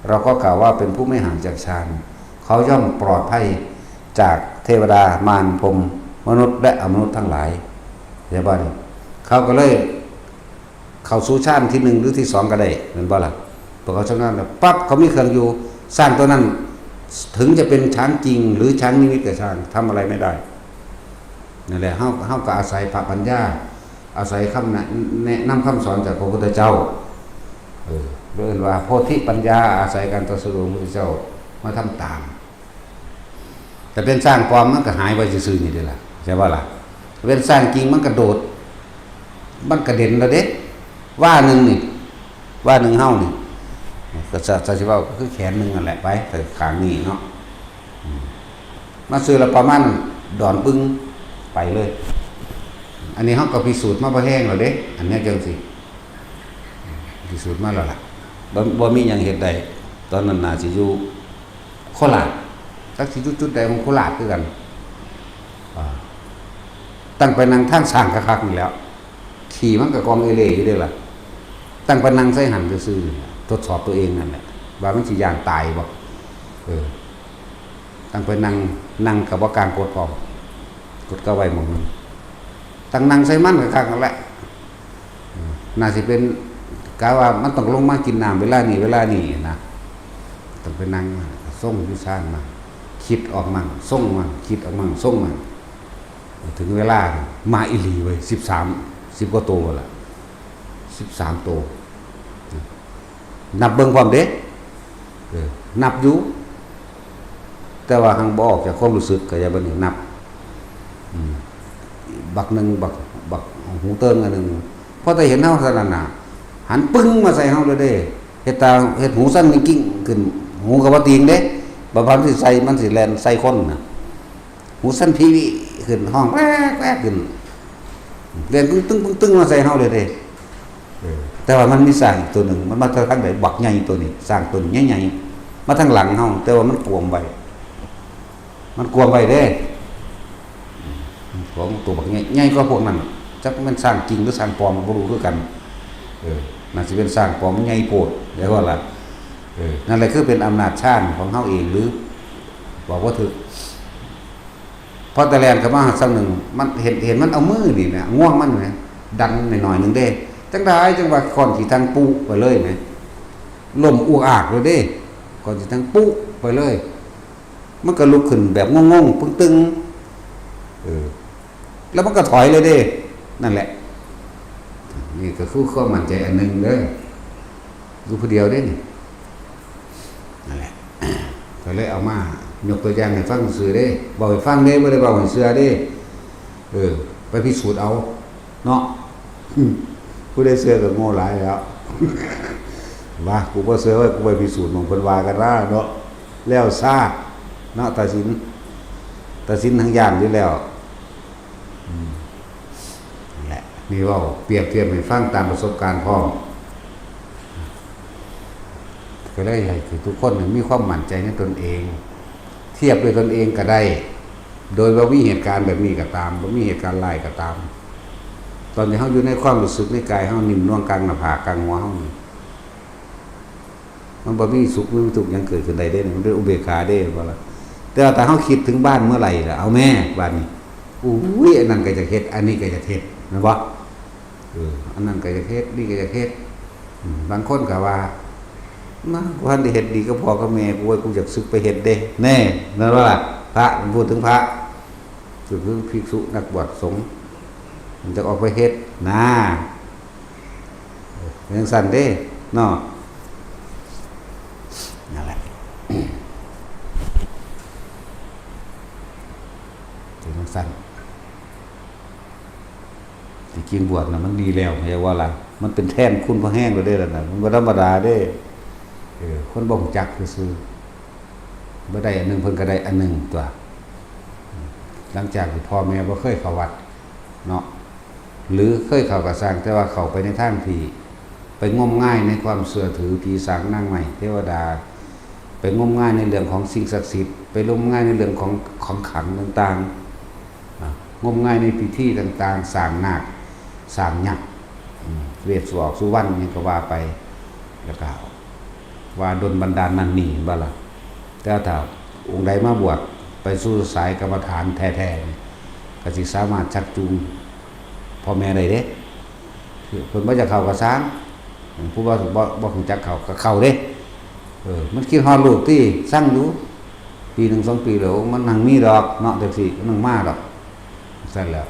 เราก็กล่าวว่าเป็นผู้ไม่ห่างจากฌาน เขาย่อมปลอดภัยจากเทวดา มาร พรหม มนุษย์ และอมนุษย์ทั้งหลาย เห็นบ่นี่ เขาก็เลย เข้าสู่ฌานที่หนึ่งหรือที่สองก็ได้ แม่นบ่ล่ะ พอเขาชำนาญแล้วปั๊บ เขามีเครื่องอยู่ ช้างตัวนั้น ถึงจะเป็นช้างจริง หรือช้างนิมิตก็ช่าง ทำอะไรไม่ได้ นั่นแหละ เฮา เฮาก็อาศัยพระปัญญา อาศัยคำแนะ แนะนำคำสอนจากพระพุทธเจ้า เออ เรียกว่าโพธิปัญญา อาศัยการตรัสรู้ของพระพุทธเจ้ามาทำตาม แต่เป็นช้างปลอมมันก็หายไปซื่อๆนี่เด้ล่ะ ใช่บ่ล่ะ เป็นช้างจริงมันกระโดด มันกระเด็นแล้วเด้ ว่าหนึ่งนี่ ว่าหนึ่งเฮานี่ ก็จะ จะสิเว้าก็คือแขนหนึ่งนั่นแหละไป แต่ข้างนี้เนาะ อืม มาซื้อละประมาณดอนปึ้งไปเลย อันนี้เฮาก็พิสูจน์มาบ่แห้งแล้วเด้ อันเนี้ยจังสิ พิสูจน์มาแล้วล่ะ บ่ บ่มีหยังเฮ็ดได้ ตอนนั้นน่าสิอยู่โคราช จักสิอยู่จุดใดของโคราชคือกัน อ่า ตั้งไปนั่งทางช้างคักๆนี่แหล้ว ขี่มันก็กองเอเล่อยู่เด้ล่ะ ตั้งไปนั่งใส่หั่นซื่อๆ ทดสอบตัวเองนั่นแหละ ว่ามันสิย่านตายบ่ เออ ตั้งไปนั่ง นั่งกับว่ากลางกดพร้อม กดก็ไว้หม่องหนึ่ง ตั้งนั่งใส่มันก็คักนั่นแหละ เออ น่าสิเป็น กะว่ามันต้องลงมากินน้ำเวลานี้ เวลานี้นะ ต้องไปนั่ง ส่งอยู่ซ่านมา คิดออกมั่ง ส่งมั่ง คิดออกมั่ง ส่งมั่ง ถึงเวลา มาอีหลีเว้ย สิบสาม สิบกว่าโตละ สิบสามโต นับเบิ่งพร้อมเด้ เออ นับอยู่ แต่ว่าหังบ่ออกจากความรู้สึก ก็อย่าเบิ่งนับ อืม บักหนึ่ง บัก บักหูเติงอันหนึ่ง พอแต่เห็นเฮาเท่านั้นน่ะ หันปึ้งมาใส่เฮาเลยเด้ เฮ็ดตา เฮ็ดหูสั่นกิ้งๆขึ้น หูก็บ่ติงเด้ บ่าพันสิใส่ มันสิแล่นใส่คนน่ะ หูสั่นพีวิขึ้น ฮ้องแวกๆขึ้น แล่นตึ้งๆๆๆมาใส่เฮาเลยเด้ เออ แต่ว่ามันมีช้างอีกตัวหนึ่ง มันมาทางใด บักใหญ่ตัวนี้ ช้างตัวนี้ใหญ่ๆ มาทางหลังเฮา แต่ว่ามันกวมไว้ มันกวมไว้เด้ ของตัวบักใหญ่ ใหญ่กว่าพวกนั้น จักมันช้างจริงหรือช้างปลอม บ่รู้คือกัน เออ น่าสิเป็นช้างปลอม มันใหญ่โพด แล้วว่าล่ะ เออ นั่นแหละคือเป็นอำนาจช้างของเฮาเองหรือ บอกบ่ถูก พอแต่แล่นเข้ามาซ้ำหนึ่ง มันเห็น เห็นมันเอามือนี่นะ ง่วงมันนะ ดันหน่อยๆหนึ่งเด้ จังได้ จังว่าค้อนขี้ตังปุ๊ไปเลยนะ ล้มอุกอากเลยเด้ ค้อนขี้ตังปุ๊ไปเลย มันก็ลุกขึ้นแบบงงๆ ปึ้งตึง เออ แล้วมันก็ถอยเลยเด้ นั่นแหละ นี่ก็คือความมั่นใจอันหนึ่งเด้อ อยู่ผู้เดียวเด้นี่ นั่นแหละ ก็เลยเอามา ยกตัวอย่างให้ฟังซื่อเด้ เว้าให้ฟังเด้ บ่ได้เว้าให้เชื่อเด้ เออ ไปพิสูจน์เอา เนาะ ผู้ใดเชื่อก็โง่หลายแล้ว ว่า กูบ่เชื่อเว้ย กูไปพิสูจน์หม่องเพิ่นว่ากันว่าเนาะ แล้วซา เนาะ ตัดสิน ตัดสินทางย่านอยู่แล้ว อืม นั่นแหละ นี่เว้าเปรียบเทียบให้ฟังตามประสบการณ์พร้อม ก็เลยให้ทุกคนมีความมั่นใจในตนเอง เทียบด้วยตนเองก็ได้ โดยบ่มีเหตุการณ์แบบนี้ก็ตาม บ่มีเหตุการณ์ร้ายก็ตาม ตอนที่เฮาอยู่ในความรู้สึกในกายเฮา นิ่มนวลกลางหน้าผากกลางหัวเฮานี่ มันบ่มีสุข บ่มีทุกข์หยังเกิดขึ้นได้เด้ มันเป็นอุเบกขาเด้ ว่าล่ะ แต่ว่าถ้าเฮาคิดถึงบ้านเมื่อไหร่ล่ะ เอาแม่ บ้านนี้ อุ้ย อันนั้นก็อยากเฮ็ด อันนี้ก็อยากเฮ็ด แม่นบ่ เออ อันนั้นก็อยากเฮ็ด นี่ก็อยากเฮ็ด อืม บางคนก็ว่า "มา กูทันได้เฮ็ดดีกับพ่อกับแม่กูเว้ย กูอยากสึกไปเฮ็ดเด้" แน่ นั่นว่าล่ะ พระ พูดถึงพระ ก็คือภิกษุนักบวชสงฆ์ มันจะออกไปเฮ็ด นะ เป็นจั่งซั้นเด้ เนาะ นั่นแหละ เป็นจั่งซั้น ที่จริงบวชน่ะมันดีแล้ว เรียกว่าล่ะ มันเป็นแทนคุณพระแห้งแล้วเด้ล่ะนะ มันบ่ธรรมดาเด้ เออ คนบ่รู้จักซื่อๆ บ่ได้อันหนึ่งเพิ่นก็ได้อันหนึ่งตัว หลังจากที่พ่อแม่บ่เคยเข้าวัดเนาะ หรือเคยเข้าก็ซ่าง แต่ว่าเข้าไปในทางที่ ไปงมงายในความเชื่อถือผีสางนางไม้เทวดา ไปงมงายในเรื่องของสิ่งศักดิ์สิทธิ์ ไปงมงายในเรื่องของของขลังต่างๆ อ่ะ งมงายในพิธีต่างๆ สร้างนาค สร้างยักษ์ อืม เวสสุออกสุวรรณหยังก็ว่าไป แล้วก็ว่าดลบันดาลนั่นนี่ เห็นบ่ล่ะ แต่ถ้าองค์ใดมาบวช ไปสู่สายกรรมฐานแท้ๆ นี่ ก็สิสามารถชักจูงพ่อแม่ได้เด้ เพิ่นบ่อยากเข้าก็ซ่าง ผู้บ่ บ่ บ่รู้จักเข้าก็เข้าเด้ เออ มันคิดฮอดลูกติ ซังอยู่ ปีหนึ่งสองปีแล้ว มันหังมีดอกเนาะ จั่งซี้ มันหังมาดอก ซั่นแหล้ว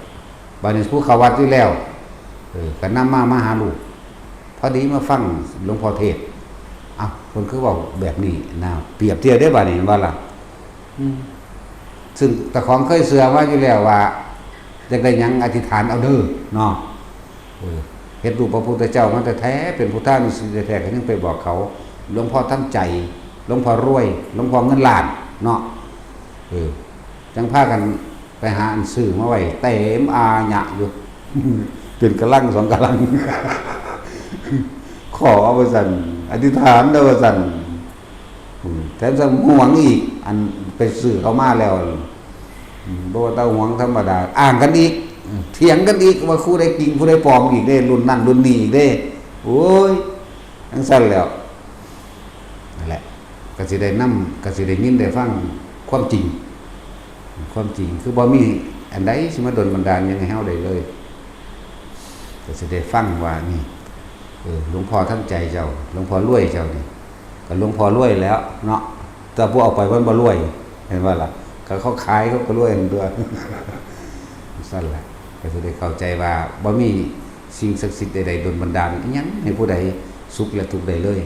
บัดนี้ผู้เข้าวัดอยู่แล้ว เออ ก็นำมา มาหาลูก พอดีมาฟังหลวงพ่อเทศน์ เอ้า เพิ่นคือเว้าแบบนี้นะ เปรียบเทียบเด้บัดนี้ แม่นบ่ล่ะ อืม ซึ่งเจ้าของเคยเชื่อมาอยู่แล้วว่า อยากได้หยังอธิษฐานเอาเด้อเนาะ เออ เห็นรูปพระพุทธเจ้ามาแท้ๆ เป็นพุทธานุสิตแท้ๆ ก็ยังไปบอกเขา หลวงพ่อทันใจ หลวงพ่อรวย หลวงพ่อเงินล้านเนาะ เออ จั่งพากันไปหาอันซื้อมาไว้เต็มอาหยะอยู่ เป็นกะลังสองกะลัง ขอว่าซั่น อธิษฐานเด้อว่าซั่น อืม แถมซ้ำหวงอีก อันไปซื้อเขามาแล้ว อืม บ่ว่าแต่หวงธรรมดา อ้างกันอีก อืม เถียงกันอีกว่าผู้ใดจริงผู้ใดปลอมอีกเด้ รุ่นนั้นรุ่นนี้อีกเด้ โอ้ย จั่งซั้นแหล้ว นั่นแหละ ก็สิได้นำ ก็สิได้ยินได้ฟัง ความจริง ความจริงคือบ่มีอันใดสิมาดลบันดาลหยังให้เฮาได้เลย ก็สิได้ฟังว่านี่ เออ หลวงพ่อทันใจเจ้า หลวงพ่อรวยเจ้านี่ ก็หลวงพ่อรวยแล้วเนาะ แต่ผู้เอาไปมันบ่รวย เห็นบ่ล่ะ ก็เขาขายเขาก็รวยหั่นตั่ว ซั่นแหละ ก็สิได้เข้าใจว่าบ่มีสิ่งศักดิ์สิทธิ์ใดๆดลบันดาลอิหยังให้ผู้ใดสุขและทุกข์ได้เลย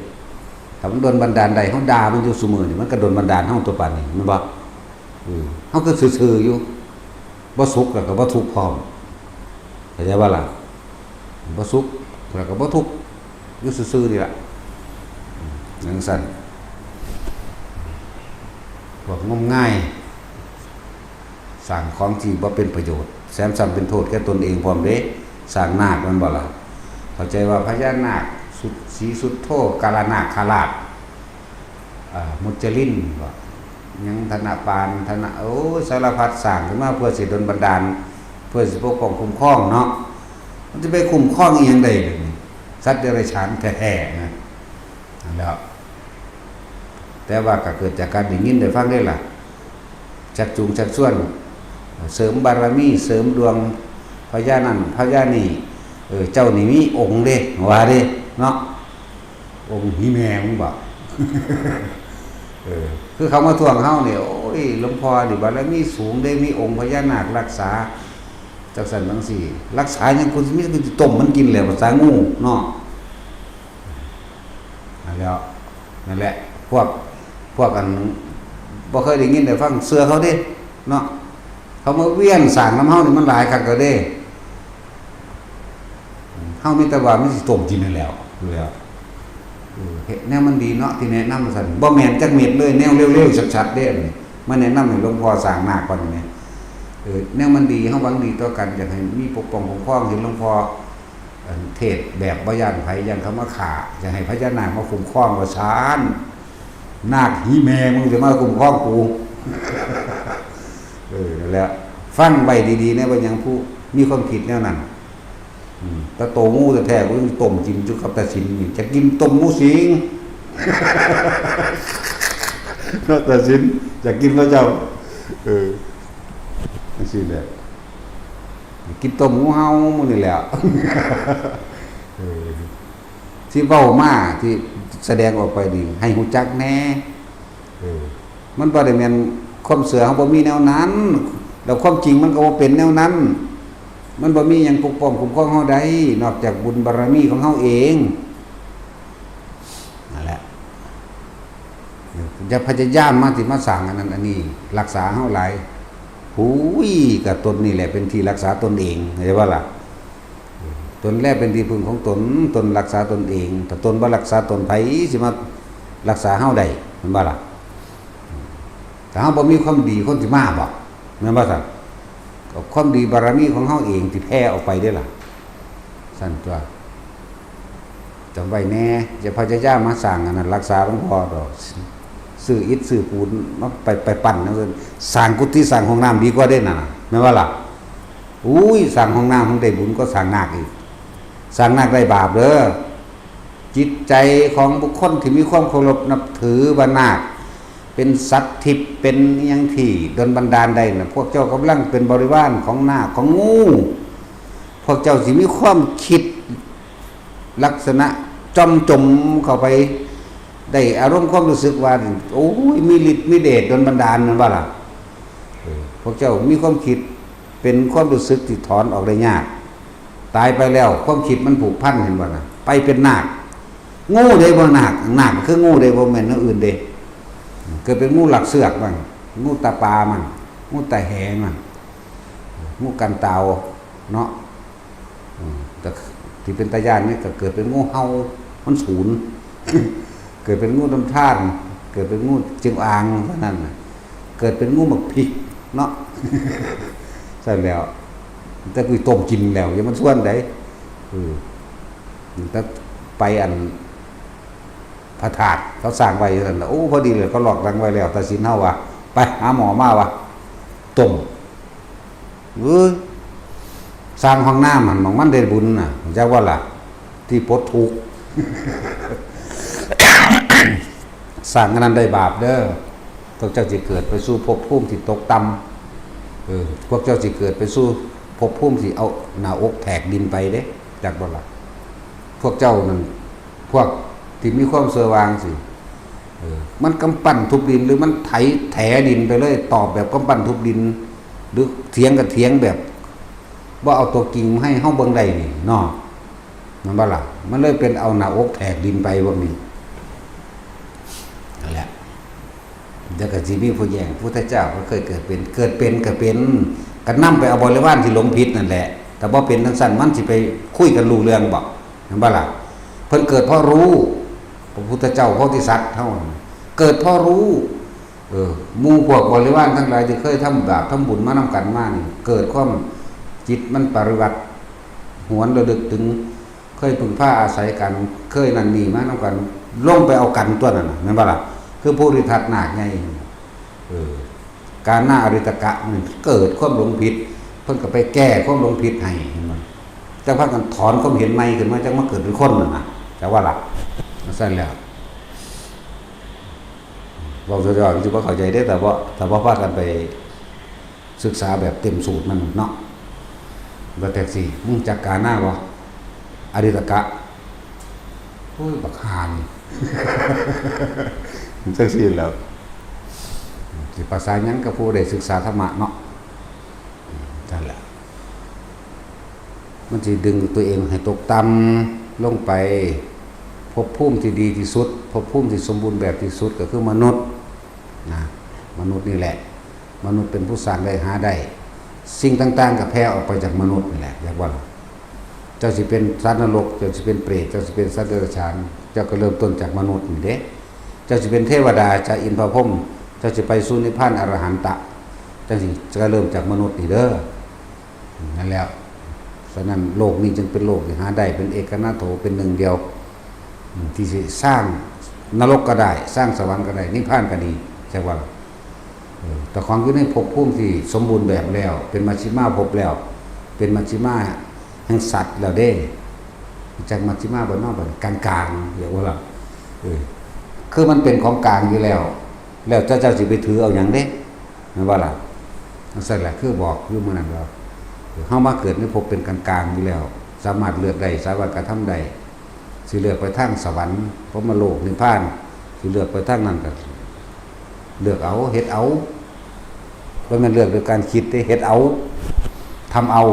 ถ้ามันดลบันดาลได้ เฮาด่ามันอยู่ซุมื้อนี่ มันก็ดลบันดาลเฮาตัวปานนี้ แม่นบ่ เออ เฮาก็ซื่อๆอยู่ บ่สุขแล้วก็บ่ทุกข์พร้อม เข้าใจบ่ล่ะ บ่สุขแล้วก็บ่ทุกข์ อยู่ซื่อๆนี่ล่ะ จั่งซั้น พวกงมงาย สร้างของที่บ่เป็นประโยชน์ แถมซ้ำเป็นโทษแก่ตนเองพร้อมเด้ สร้างนาค แม่นบ่ล่ะ เข้าใจว่าพญานาค สุด สีสุดโธ กาลนาคราช อ่า มุจลินบ่ หยังธนปาน ธน โอ้ย สารพัดสร้างขึ้นมาเพื่อสิดลบันดาล เพื่อสิปกป้องคุ้มครองเนาะ มันจะไปคุ้มครองอีหยังได้ล่ะนี่ สัตว์เดรัจฉานแท้ๆนะ นั่นแหละ แต่ว่าก็เกิดจากการได้ยินได้ฟังเด้ล่ะ ชักจูงชักชวน เสริมบารมี เสริมดวง พญานั่น พญานี่ เออ เจ้านี่มีองค์เด้ ว่าเด้ เนาะ องค์หีแม่มึงบ่ เออ คือเขามาทวงเฮานี่ โอ้ย หลวงพ่อนี่บารมีสูงเด้ มีองค์พญานาครักษา จั่งซั้นจั่งซี้ รักษาหยัง กูสิมี กูสิต้มมันกินแหละ ภาษางูเนาะ นั่นแหล้ว นั่นแหละ พวก พวกอัน บ่เคยได้ยินได้ฟัง เชื่อเขาเด้ เนาะ เขามาเวียนสร้างนำเฮานี่มันหลายคักแล้วเด้ เฮามีแต่ว่ามันสิต้มกินนั่นแหล้ว อยู่แล้ว เออ เฮ็ดแนวมันดีเนาะ ที่แนะนำว่าซั่น บ่แม่นจักเม็ดเลย แนวเลวๆชัดๆเด้ อันนี้ มาแนะนำให้หลวงพ่อสร้างนาคก่อนนี่แหม เออ แนวมันดี เฮาหวังดีต่อกัน อยากให้มีปกป้องคุ้มครอง เห็นหลวงพ่อ อันเทศน์แบบบ่ย้านไผ ย้านเขามาฆ่า อยากให้พญานาคมาคุ้มครอง ว่าซั่น นาคหีแม่มึงสิมาคุ้มครองกู เออ นั่นแหละ ฟังไว้ดีๆนะ ว่าหยังผู้มีความคิดแนวนั้น อืม แต่โตงูแท้ๆ กูยังต้มกินอยู่กับตาสินนี่ จะกินต้มงูสิง เนาะ ตาสิน อยากกินพระเจ้า เออ จั่งซี้แหละ กินต้มงูเห่ามื้อนี่แหละ เออ ที่เว้ามาที่แสดงออกไปนี่ ให้ฮู้จักแหน่ เออ มันบ่ได้แม่นความเชื่อเฮาบ่มีแนวนั้น แล้วความจริงมันก็บ่เป็นแนวนั้น มันบ่มีหยังปกป้องคุ้มครองเฮาได้ นอกจากบุญบารมีของเฮาเอง นั่นแหละ อย่าพยายามมาสิมาสร้างอันนั้นอันนี้ รักษาเฮาหลาย หูย ก็ตนนี่แหละเป็นที่รักษาตนเอง เข้าใจบ่ล่ะ ตนแลเป็นที่พึ่งของตน ตนรักษาตนเอง ถ้าตนบ่รักษาตน ไผสิมารักษาเฮาได้ แม่นบ่ล่ะ ถ้าเฮาบ่มีความดี คนสิมาบ่ แม่นบ่ซั่น ก็ความดีบารมีของเฮาเองที่แผ่ออกไปเด้ล่ะ ซั่นตั่ว จำไว้แหน่ อย่าพยายามมาสร้างอันนั้น รักษาหลวงพ่อดอก ซื้ออิฐซื้อปูนมาไป ไปปั้นจั่งซั้น สร้างกุฏิสร้างห้องน้ำดีกว่าเด้นั่นน่ะ แม่นบ่ล่ะ อุ้ย สร้างห้องน้ำ มันได้บุญกว่าสร้างนาคอีก สร้างนาคได้บาปเด้อ จิตใจของบุคคลที่มีความเคารพนับถือว่านาคเป็นสัตว์ทิพย์ เป็นอิหยังที่ดลบันดาลได้น่ะ พวกเจ้ากำลังเป็นบริวารของนาคของงู พวกเจ้าสิมีความคิดลักษณะจอมจมเข้าไป ได้อารมณ์ความรู้สึกว่า โอ้ย มีฤทธิ์มีเดชดลบันดาล แม่นบ่ล่ะ เออ พวกเจ้ามีความคิดเป็นความรู้สึกที่ถอนออกได้ยาก ตายไปแล้วความคิดมันผูกพัน เห็นบ่น่ะ ไปเป็นนาค งูเด้บ่นาค นาคคืองูเด้ บ่แม่นแนวอื่นเด้ เกิดเป็นงูลักเสือกบ้าง งูตาปามั่ง งูตาแหมั่ง งูกันตาวเนาะ อืม แต่ที่เป็นตาย้านนี่ก็เกิดเป็นงูเห่า มันสูน เกิดเป็นงูน้ำท่าน เกิดเป็นงูจงอางเท่านั้นน่ะ เกิดเป็นงูหมากพริกเนาะ ซั่นแล้ว แต่กูต้มกินแล้ว อย่ามาชวนใด เออ แต่ไปอัน พระธาตุเขาสร้างไว้อยู่นั่นน่ะ โอ้ พอดีเลย เขาลอกหลังไว้แล้ว ตาสินเฮาว่า ไปหาหมอมาว่า ต้ม เอ้ย สร้างห้องน้ำหั่น หม่องมันได้บุญน่ะ จักว่าล่ะ ที่ปลดทุกข์ สร้างอันนั้นได้บาปเด้อ พวกเจ้าสิเกิดไปสู่ภพภูมิที่ตกต่ำ เออ พวกเจ้าสิเกิดไปสู่ภพภูมิที่เอาหน้าอกแทกดินไปเด้ จักบ่ล่ะ พวกเจ้านั่น พวกที่มีความเชื่อว่าจั่งซี้ เออ มันกำปั้นทุบดิน หรือมันไถแถดินไปเลย ตอบแบบกำปั้นทุบดิน หรือเถียงก็เถียงแบบบ่เอาตัวจริงมาให้เฮาเบิ่งได้นี่เนาะ แม่นบ่ล่ะ มันเลยเป็นเอาหน้าอกแทกดินไปพวกนี้ นั่นแหละ เดี๋ยวก็สิมีผู้แย้ง พุทธเจ้าก็เคยเกิดเป็น เกิดเป็นก็เป็น ก็นำไปเอาบริวารที่หลงผิดนั่นแหละ แต่บ่เป็นจั่งซั้น มันสิไปคุยกันรู้เรื่องบ่ แม่นบ่ล่ะ เพิ่นเกิดเพราะรู้ พระพุทธเจ้าโพธิสัตว์เฮา เกิดเพราะรู้ เออ หมู่พวกบริวารทั้งหลายที่เคยทำบาปทำบุญมานำกันมานี่ เกิดความจิตมันปริวัติ หวนระลึกถึง เคยพึ่งพาอาศัยกัน เคยนั่นนี่มานำกัน ลงไปเอากันตัวนั้นน่ะ แม่นบ่ล่ะ คือภูริทัตนาคใหญ่ เออ กาณาอาริตกะนี่เกิดความหลงผิด เพิ่นก็ไปแก้ความหลงผิดให้ เห็นบ่ จั่งพากันถอนความเห็นใหม่ขึ้นมา จั่งมาเกิดเป็นคนนั่นน่ะ จั่งว่าล่ะ จั่งซั้นแล้ว เว้าซื่อๆ สิบ่เข้าใจเด้ แต่บ่ แต่บ่พากันไปศึกษาแบบเต็มสูตรมันเนาะ ว่าแต่สิ มึงจักกาณาบ่ อาริตกะ โอ้ย บักห่านี่ จั่งซี้แหล้ว สิประสานหยังกับผู้ได้ศึกษาธรรมะเนาะ นั่นแหละ มันสิดึงตัวเองให้ตกต่ำลงไป ภพภูมิที่ดีที่สุด ภพภูมิที่สมบูรณ์แบบที่สุดก็คือมนุษย์นะ มนุษย์นี่แหละ มนุษย์เป็นผู้สร้างได้หาได้ สิ่งต่างๆก็แผ่ออกไปจากมนุษย์นี่แหละ จั่งว่าล่ะ เจ้าสิเป็นสัตว์นรก เจ้าสิเป็นเปรต เจ้าสิเป็นสัตว์เดรัจฉาน เจ้าก็เริ่มต้นจากมนุษย์นี่เด้ เจ้าสิเป็นเทวดา จากอินทร์พรหม เจ้าสิไปสู่นิพพานอรหันตะ จั่งซี้ก็เริ่มจากมนุษย์นี่เด้อ นั่นแหล้ว ฉะนั้นโลกนี้จึงเป็นโลกที่หาได้ เป็นเอกนาโถ เป็นหนึ่งเดียว อืม ที่สิสร้างนรกก็ได้ สร้างสวรรค์ก็ได้ นิพพานก็ดี จั่งว่าล่ะ เออ แต่ของอยู่ในภพภูมิที่สมบูรณ์แบบแล้ว เป็นมัชฌิมาภพแล้ว เป็นมัชฌิมาแห่งสัตว์แล้วเด้ จั่งมัชฌิมาบ่เนาะ บัดนี้กลางๆ เรียกว่าล่ะ เออ คือมันเป็นของกลางอยู่แล้ว แล้วเจ้า เจ้าสิไปถือเอาหยังเด้ แม่นบ่ล่ะ จั่งซั้นแหละ คือบอกอยู่มื้อนั้นว่า เฮามาเกิดในภพเป็นกลางๆ อยู่แล้ว สามารถเลือกได้ สามารถกระทำได้ สิเลือกไปทางสวรรค์ พรหมโลก นิพพาน สิเลือกไปทางนั้นก็เลือกเอา เฮ็ดเอา บ่แม่นเลือกด้วยการคิดเด้ เฮ็ดเอา ทำเอา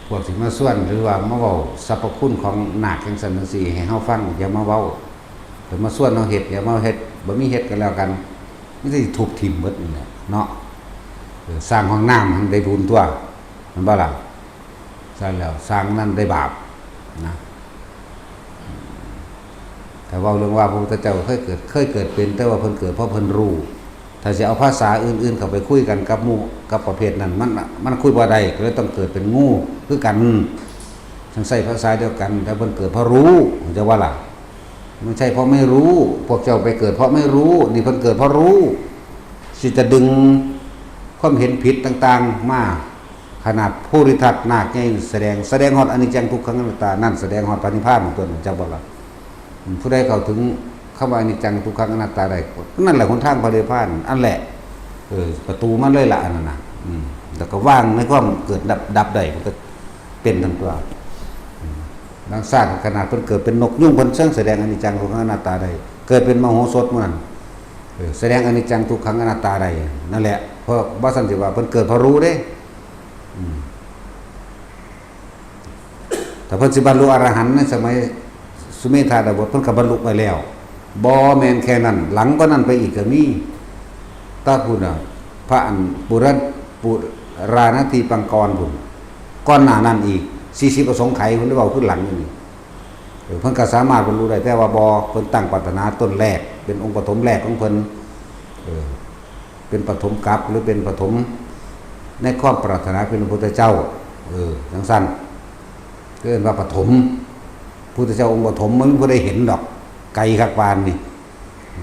พวกสิมาชวน หรือว่ามาเว้าสรรพคุณของนาคจั่งซั้นจั่งซี้ให้เฮาฟัง อย่ามาเว้า แต่มาชวนเฮาเฮ็ด อย่ามาเฮ็ด บ่มีเฮ็ดก็แล้วกัน มีแต่สิทุบถิ่มเบิดนี่แหละเนาะ เออ สร้างห้องน้ำให้ได้บุญตั๊ว แม่นบ่ล่ะ ซั่นแล้ว สร้างนั่นได้บาปนะ ถ้าเว้าเรื่องว่าพระพุทธเจ้าเคยเกิด เคยเกิดเป็น แต่ว่าเพิ่นเกิดเพราะเพิ่นรู้ ถ้าสิเอาภาษาอื่นๆเข้าไปคุยกันกับหมู่ กับประเภทนั้น มัน มันคุยบ่ได้ ก็เลยต้องเกิดเป็นงูคือกัน จั่งใช้ภาษาเดียวกัน แต่เพิ่นเกิดเพราะรู้ จั่งว่าล่ะ ไม่ใช่เพราะไม่รู้ พวกเจ้าไปเกิดเพราะไม่รู้ นี่เพิ่นเกิดเพราะรู้ สิจะดึงความเห็นผิดต่างๆมา ขนาดภูริทัตนาคใหญ่แสดง แสดงฮอดอนิจจังทุกขังอนัตตา นั่นแสดงฮอดพระนิพพานของตน จั่งบ่ล่ะ อืม ผู้ใดเข้าถึงคำว่าอนิจจังทุกขังอนัตตาได้ นั่นแหละหนทางพระนิพพาน อันแหละ เออ ประตูมันเลยล่ะ อันนั้นน่ะ อืม แล้วก็วางในความเกิดดับ ดับได้ มันก็เป็นทั้งตัว อืม บางชาติขนาดเพิ่นเกิดเป็นนกยูง เพิ่นยังแสดงอนิจจังทุกขังอนัตตาได้ เกิดเป็นมโหสถหมู่นั้น เออ แสดงอนิจจังทุกขังอนัตตาได้ นั่นแหละ เพราะบ่ซั้นสิว่าเพิ่นเกิดเพราะรู้เด้ อืม ถ้าเพิ่นสิบรรลุอรหันต์ในสมัยสุเมธาดาบส เพิ่นก็บรรลุไปแล้ว บ่แม่นแค่นั้น หลังกว่านั้นไปอีกก็มี ตาพุ้นน่ะ พระอันปุระ ปุราณทีปังกรพุ้น ก่อนหน้านั้นอีก สี่สิบอสงไขย เพิ่นได้เว้าขึ้นหลังอยู่นี่ เออ เพิ่นก็สามารถบรรลุได้ แต่ว่าบ่ เพิ่นตั้งปรารถนาต้นแรก เป็นองค์ปฐมแรกของเพิ่น เออ เป็นปฐมกัป หรือเป็นปฐมในความปรารถนาเป็นพระพุทธเจ้า เออ จั่งซั้น ก็เอิ้นว่าปฐม พุทธเจ้าองค์ปฐม บ่มีผู้ใดเห็นดอก ไกลคักปานนี่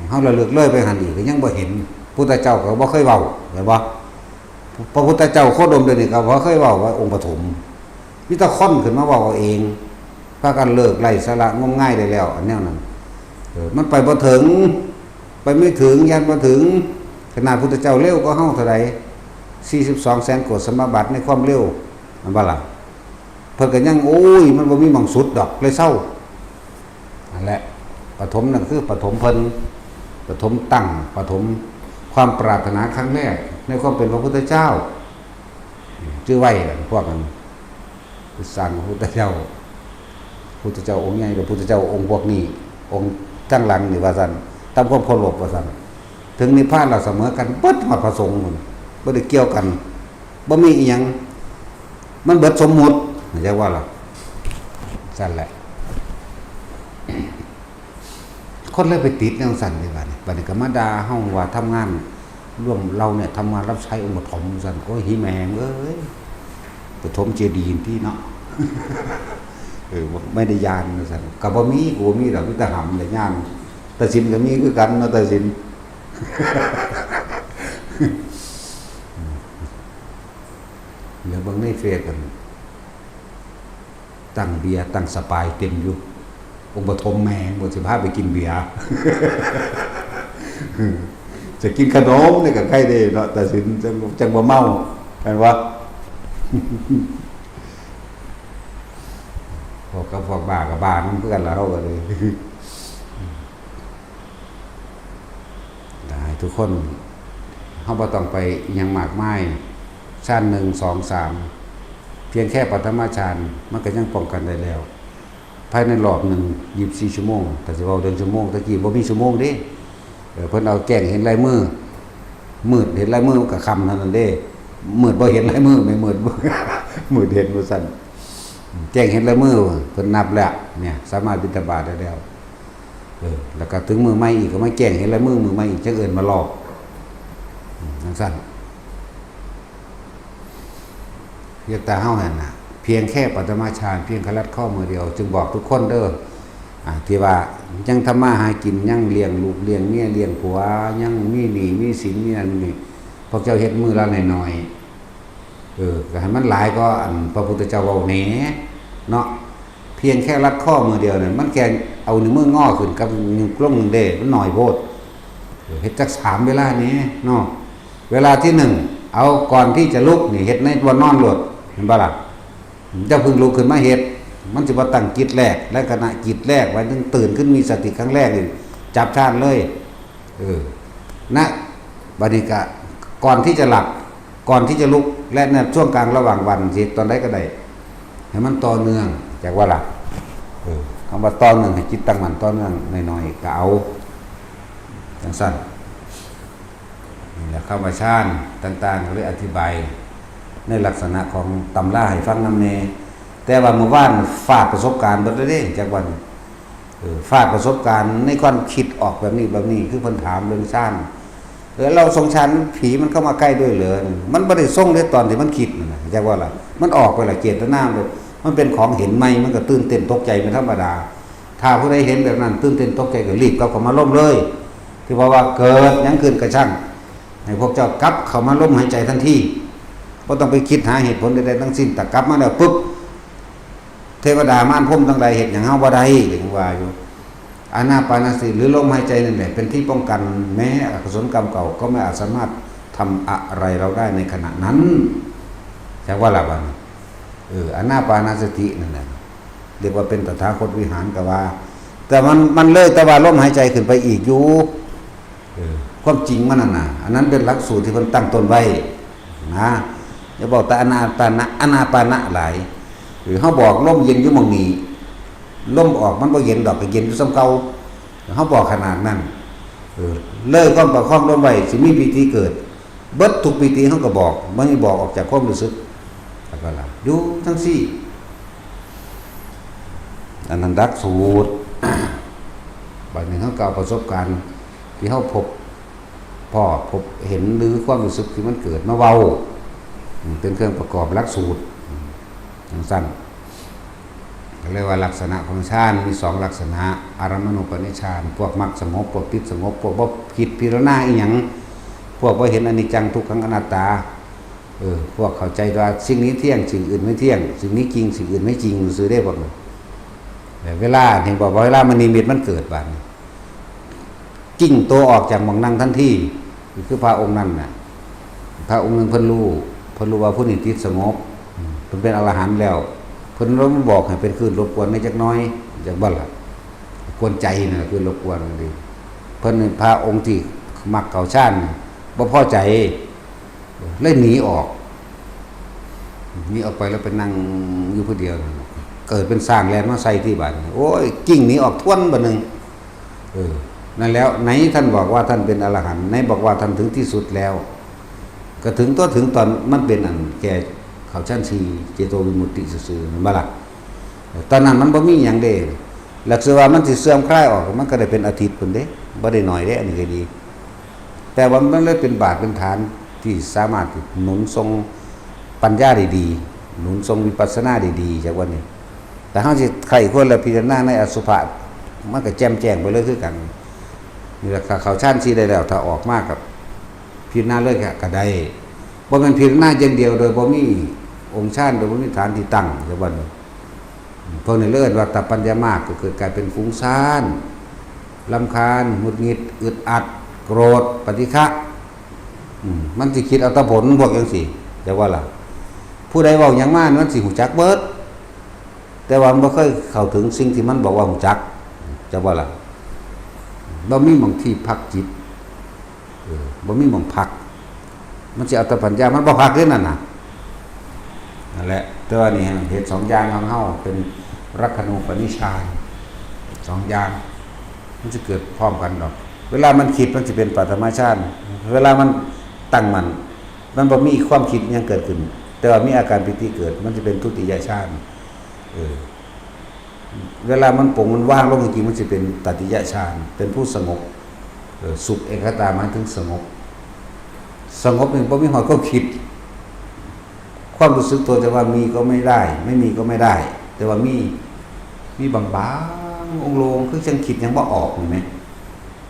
เฮาระลึกเลยไปหั่นอีก ก็ยังบ่เห็น พุทธเจ้าก็บ่เคยเว้า แม่นบ่ พระพุทธเจ้าโคดมเดี๋ยวนี้ก็บ่เคยเว้าว่าองค์ปฐม มีแต่คนขึ้นมาเว้าเอาเอง พากันเลิกไร้สาระงมงายได้แล้ว อันแนวนั้น เออ มันไปบ่ถึง ไปไม่ถึง ย่านบ่ถึง ขนาดพุทธเจ้าเร็วกว่าเฮาเท่าใด สี่สิบสองแสนโกฏสมาบัติในความเร็ว แม่นบ่ล่ะ เพิ่นก็ยัง โอ้ย มันบ่มีหม่องสุดดอก เลยเซา นั่นแหละ ปฐมนั่นคือปฐมเพิ่น ปฐมตั้ง ปฐมความปรารถนาครั้งแรก ในความเป็นพระพุทธเจ้า จื่อไว้ล่ะพวกนั้น สร้างพระพุทธเจ้า พุทธเจ้าองค์ใหญ่ พระพุทธเจ้าองค์พวกนี้ องค์ข้างหลังนี่ว่าซั่น ตามความเคารพว่าซั่น ถึงนิพพานแล้วเสมอกันเบิด ฮอดพระสงฆ์นั่น บ่ได้เกี่ยวกัน บ่มีอีหยัง มันเบิดสมมุติ เข้าใจว่าล่ะ ซั่นแหละ คนเลยไปติดแนวซั่นเด้บัดนี้ บัดนี้ก็มาด่าเฮาว่าทำงาน ร่วมเราเนี่ยทำงานรับใช้องค์ปฐมซั่น โอ้ย หีแมงเอ้ย ปฐมเจดีย์ที่เนาะ เออ ไม่ได้ญาณว่าซั่น ก็บ่มี กูบ่มีดอก มีแต่หำและญาณ ตาสินก็มีคือกันเนาะ ตาสิน แล้วเบิ่งในเฟซกัน ตั้งเบียร์ตั้งสปายเต็มอยู่ องค์ปฐมแมงบ่สิพาไปกินเบียร์ จะกินขนมนี่ก็ใครเด้เนาะ ตาสินจั่ง จั่งบ่เมา แม่นบ่ พวกกับพวกบ้ากับบ้านำคือกันล่ะ เฮาก็เลย ได้ทุกคน เฮาบ่ต้องไปอิหยังมากมาย ชั้นหนึ่ง สอง สาม เพียงแค่ปฐมฌาน มันก็ยังป้องกันได้แล้ว ภายในรอบหนึ่ง ยี่สิบสี่ ชั่วโมง ถ้าสิเว้าเรื่องชั่วโมง ตะกี้บ่มีชั่วโมงเด้ เออ เพิ่นเอาแจ้งเห็นลายมือ มืดเห็นลายมือมันก็ค่ำเท่านั้นเด้ มืดบ่เห็นลายมือ ไม่มืด มืดเห็นว่าซั่น แจ้งเห็นลายมือ เพิ่นนับแล้ว เนี่ย สามารถบิณฑบาตได้แล้ว เออ แล้วก็ถึงมื้อใหม่อีกก็มาแจ้งเห็นลายมือมื้อใหม่อีก จั่งเอิ้นมารอบ อืม จั่งซั่น เรียกแต่เฮาหั่นน่ะ เพียงแค่ปฐมฌาน เพียงแค่รัดข้อมือเดียว จึงบอกทุกคนเด้อ อ่า ที่ว่ายังทำมาหากิน ยังเลี้ยงลูกเลี้ยงเมียเลี้ยงผัว ยังมีหนี้มีสินมีนั่นมีนี่ พวกเจ้าเฮ็ดมื้อละน้อยๆ เออ ก็ให้มันหลายกว่าอันพระพุทธเจ้าเว้าแหน่เนาะ เพียงแค่รัดข้อมือเดียวเนี่ย มันแค่เอานิ้วมืองอขึ้นกับนิ้วลงหนึ่งเด้ มันน้อยโพด เออ เฮ็ดจักสามเวลานี้เนาะ เวลาที่หนึ่ง เอาก่อนที่จะลุกนี่ เฮ็ดในบ่อนนอนโลด เห็นบ่ล่ะ เจ้าเพิ่งลุกขึ้นมาเฮ็ด มันสิบ่ตั้งจิตแรก และขณะจิตแรก ว่ายังตื่นขึ้นมีสติครั้งแรกนี่ จับฌานเลย เออ นะ บัดนี้ก็ ก่อนที่จะหลับ ก่อนที่จะลุก และในช่วงกลางระหว่างวันสิ ตอนใดก็ได้ ให้มันต่อเนื่อง จักว่าล่ะ เออ คำว่าต่อเนื่อง ให้จิตตั้งมั่นต่อเนื่องน้อยๆ ก็เอา จั่งซั่น นี่แหละ คำว่าฌานต่างๆ ก็เลยอธิบาย ในลักษณะของตำราให้ฟังนำแหน่ แต่ว่ามื้อวานฟาดประสบการณ์เบิดเลยเด้ จักวัน เออ ฟาดประสบการณ์ในความคิดออกแบบนี้แบบนี้ คือเพิ่นถามเรื่องฌาน เออ เราทรงฌานผีมันเข้ามาใกล้ด้วยเหรอ มันบ่ได้ทรงเด้ตอนที่มันคิดนั่นน่ะ จักว่าล่ะ มันออกไปละ เจตนามัน มันเป็นของเห็นใหม่ มันก็ตื่นเต้นตกใจเป็นธรรมดา ถ้าผู้ใดเห็นแบบนั้น ตื่นเต้นตกใจก็รีบกลับเข้ามาร่มเลย ที่บอกว่าเกิดหยังขึ้นก็ช่าง ให้พวกเจ้ากลับเข้ามาร่มหายใจทันที บ่ต้องไปคิดหาเหตุผลใดๆทั้งสิ้น แต่กลับมาแล้วปุ๊บ เทวดามารพรหมทั้งหลายเฮ็ดหยังเฮาบ่ได้ ก็ยังว่าอยู่ อานาปานสติหรือลมหายใจนั่นแหละ เป็นที่ป้องกัน แม้อกุศลกรรมเก่าก็ไม่อาจสามารถทำอะไรเราได้ในขณะนั้น จักว่าล่ะบัดนี้ เออ อานาปานสตินั่นแหละ เรียกว่าเป็นตถาคตวิหารก็ว่า แต่มัน มันเลยแต่ว่าลมหายใจขึ้นไปอีกอยู่ เออ ความจริงมันนั่นน่ะ อันนั้นเป็นหลักสูตรที่เพิ่นตั้งต้นไว้นะ อย่าบอกแต่อานาปานะ อานาปานะหลาย เออ เฮาบอกลมเย็นอยู่หม่องนี้ ลมออกมันบ่เย็นดอก ก็เย็นอยู่ส่ำเก่า เฮาบอกขนาดนั้น เออ เลยความประคองลมไว้ สิมีปีติเกิด เบิดทุกปีติเฮาก็บอก มันบอกออกจากความรู้สึก แล้วก็ล่ะ อยู่จั่งซี้ อันนั้นหลักสูตร บัดนี้เฮาก็เอาประสบการณ์ที่เฮาพบพ้อ พบเห็น หรือความรู้สึกที่มันเกิดมาเว้า อืม เป็นเครื่องประกอบหลักสูตร อืม จั่งซั่น ก็เรียกว่าลักษณะของฌานมีสองลักษณะ อารมณูปนิชฌาน พวกมักสงบ พวกติดสงบ พวกบ่คิดพิจารณาอิหยัง พวกบ่เห็นอนิจจังทุกขังอนัตตา เออ พวกเข้าใจว่าสิ่งนี้เที่ยง สิ่งอื่นไม่เที่ยง สิ่งนี้จริง สิ่งอื่นไม่จริง ซื่อเด้พวกนั้น แต่เวลา เห็นบอกว่าเวลามันนิมิตมันเกิดบัดนี้ กิ่งตัวออกจากหม่องนั่งทันที คือพระองค์นั้นน่ะ พระองค์หนึ่งเพิ่นรู้ เพิ่นรู้ว่าผู้นี้ติดสงบ เพิ่นเป็นอรหันต์แล้ว เพิ่นเลยมาบอกให้เป็นคลื่นรบกวนในจักหน่อย จักบ่ล่ะ กวนใจนะ คลื่นรบกวนนี่ เพิ่นเป็นพระองค์ที่มักเข้าฌาน บ่พอใจ เลยหนีออก หนีออกไปแล้วไปนั่งอยู่ผู้เดียว เกิดเป็นช้างแล่นมาใส่ที่บ้าน โอ้ย กิ่งหนีออกทวนบัดหนึ่ง เออ นั่นแล้ว ไหนท่านบอกว่าท่านเป็นอรหันต์ ไหนบอกว่าท่านถึงที่สุดแล้ว ก็ถึงตัวถึงตอนมันเป็นอันแก่เข้าฌานสี่ เจโตวิมุตติซื่อๆ แม่นบ่ล่ะ ตอนนั้นมันบ่มีหยังเด้ หลักคือว่ามันสิเสื่อมคลายออก มันก็ได้เป็นอาทิตย์พุ้นเด้ บ่ได้น้อยเด้ อันนี้ก็ดี แต่ว่ามันเลยเป็นบาทเป็นฐานที่สามารถหนุนส่งปัญญาได้ดี หนุนส่งวิปัสสนาได้ดี จากวันนี้ แต่เฮาสิใคร่ครวญและพิจารณาในอสุภะ มันก็แจ่มแจ้งไปเลยคือกัน นี่แหละ ถ้าเข้าฌานสี่ได้แล้ว ถ้าออกมาก็พิจารณาเลยก็ ก็ได้ บ่แม่นพิจารณาอย่างเดียวโดยบ่มีองค์ฌาน โดยบ่มีฐานที่ตั้ง จากวันนี้ พวกนี้เอิ้นว่าตับปัญญามาก ก็เกิดกลายเป็นฟุ้งซ่าน รำคาญ หงุดหงิด อึดอัด โกรธ ปฏิฆะ อืม มันสิคิดเอาแต่ผลพวกจังซี่ จักว่าล่ะ ผู้ใดเว้าหยังมา มันสิฮู้จักเบิด แต่ว่ามันบ่เคยเข้าถึงสิ่งที่มันบอกว่าฮู้จัก จักว่าล่ะ บ่มีหม่องที่พักจิต เออ บ่มีหม่องพัก มันสิเอาแต่ปัญญา มันบ่พักเด้นั่นน่ะ นั่นแหละ แต่ว่านี่เฮ็ดสองอย่างของเฮา เป็นรักขณูปนิชฌาน สองอย่าง มันสิเกิดพร้อมกันดอก เวลามันคิดมันสิเป็นปฐมฌาน เวลามันตั้งมั่น มันบ่มีความคิดหยังเกิดขึ้น แต่ว่ามีอาการปีติเกิด มันสิเป็นทุติยฌาน เออ เวลามันปลงมันว่างลงจริงๆ มันสิเป็นตติยฌาน เป็นผู้สงบ เออ สุขเอกคตาหมายถึงสงบ สงบนี่บ่มีฮอดความคิด ความรู้สึกตัวแต่ว่ามีก็ไม่ได้ ไม่มีก็ไม่ได้ แต่ว่ามี มีบางๆ โล่งๆ คือจั่งคิดหยังบ่ออกนี่แหม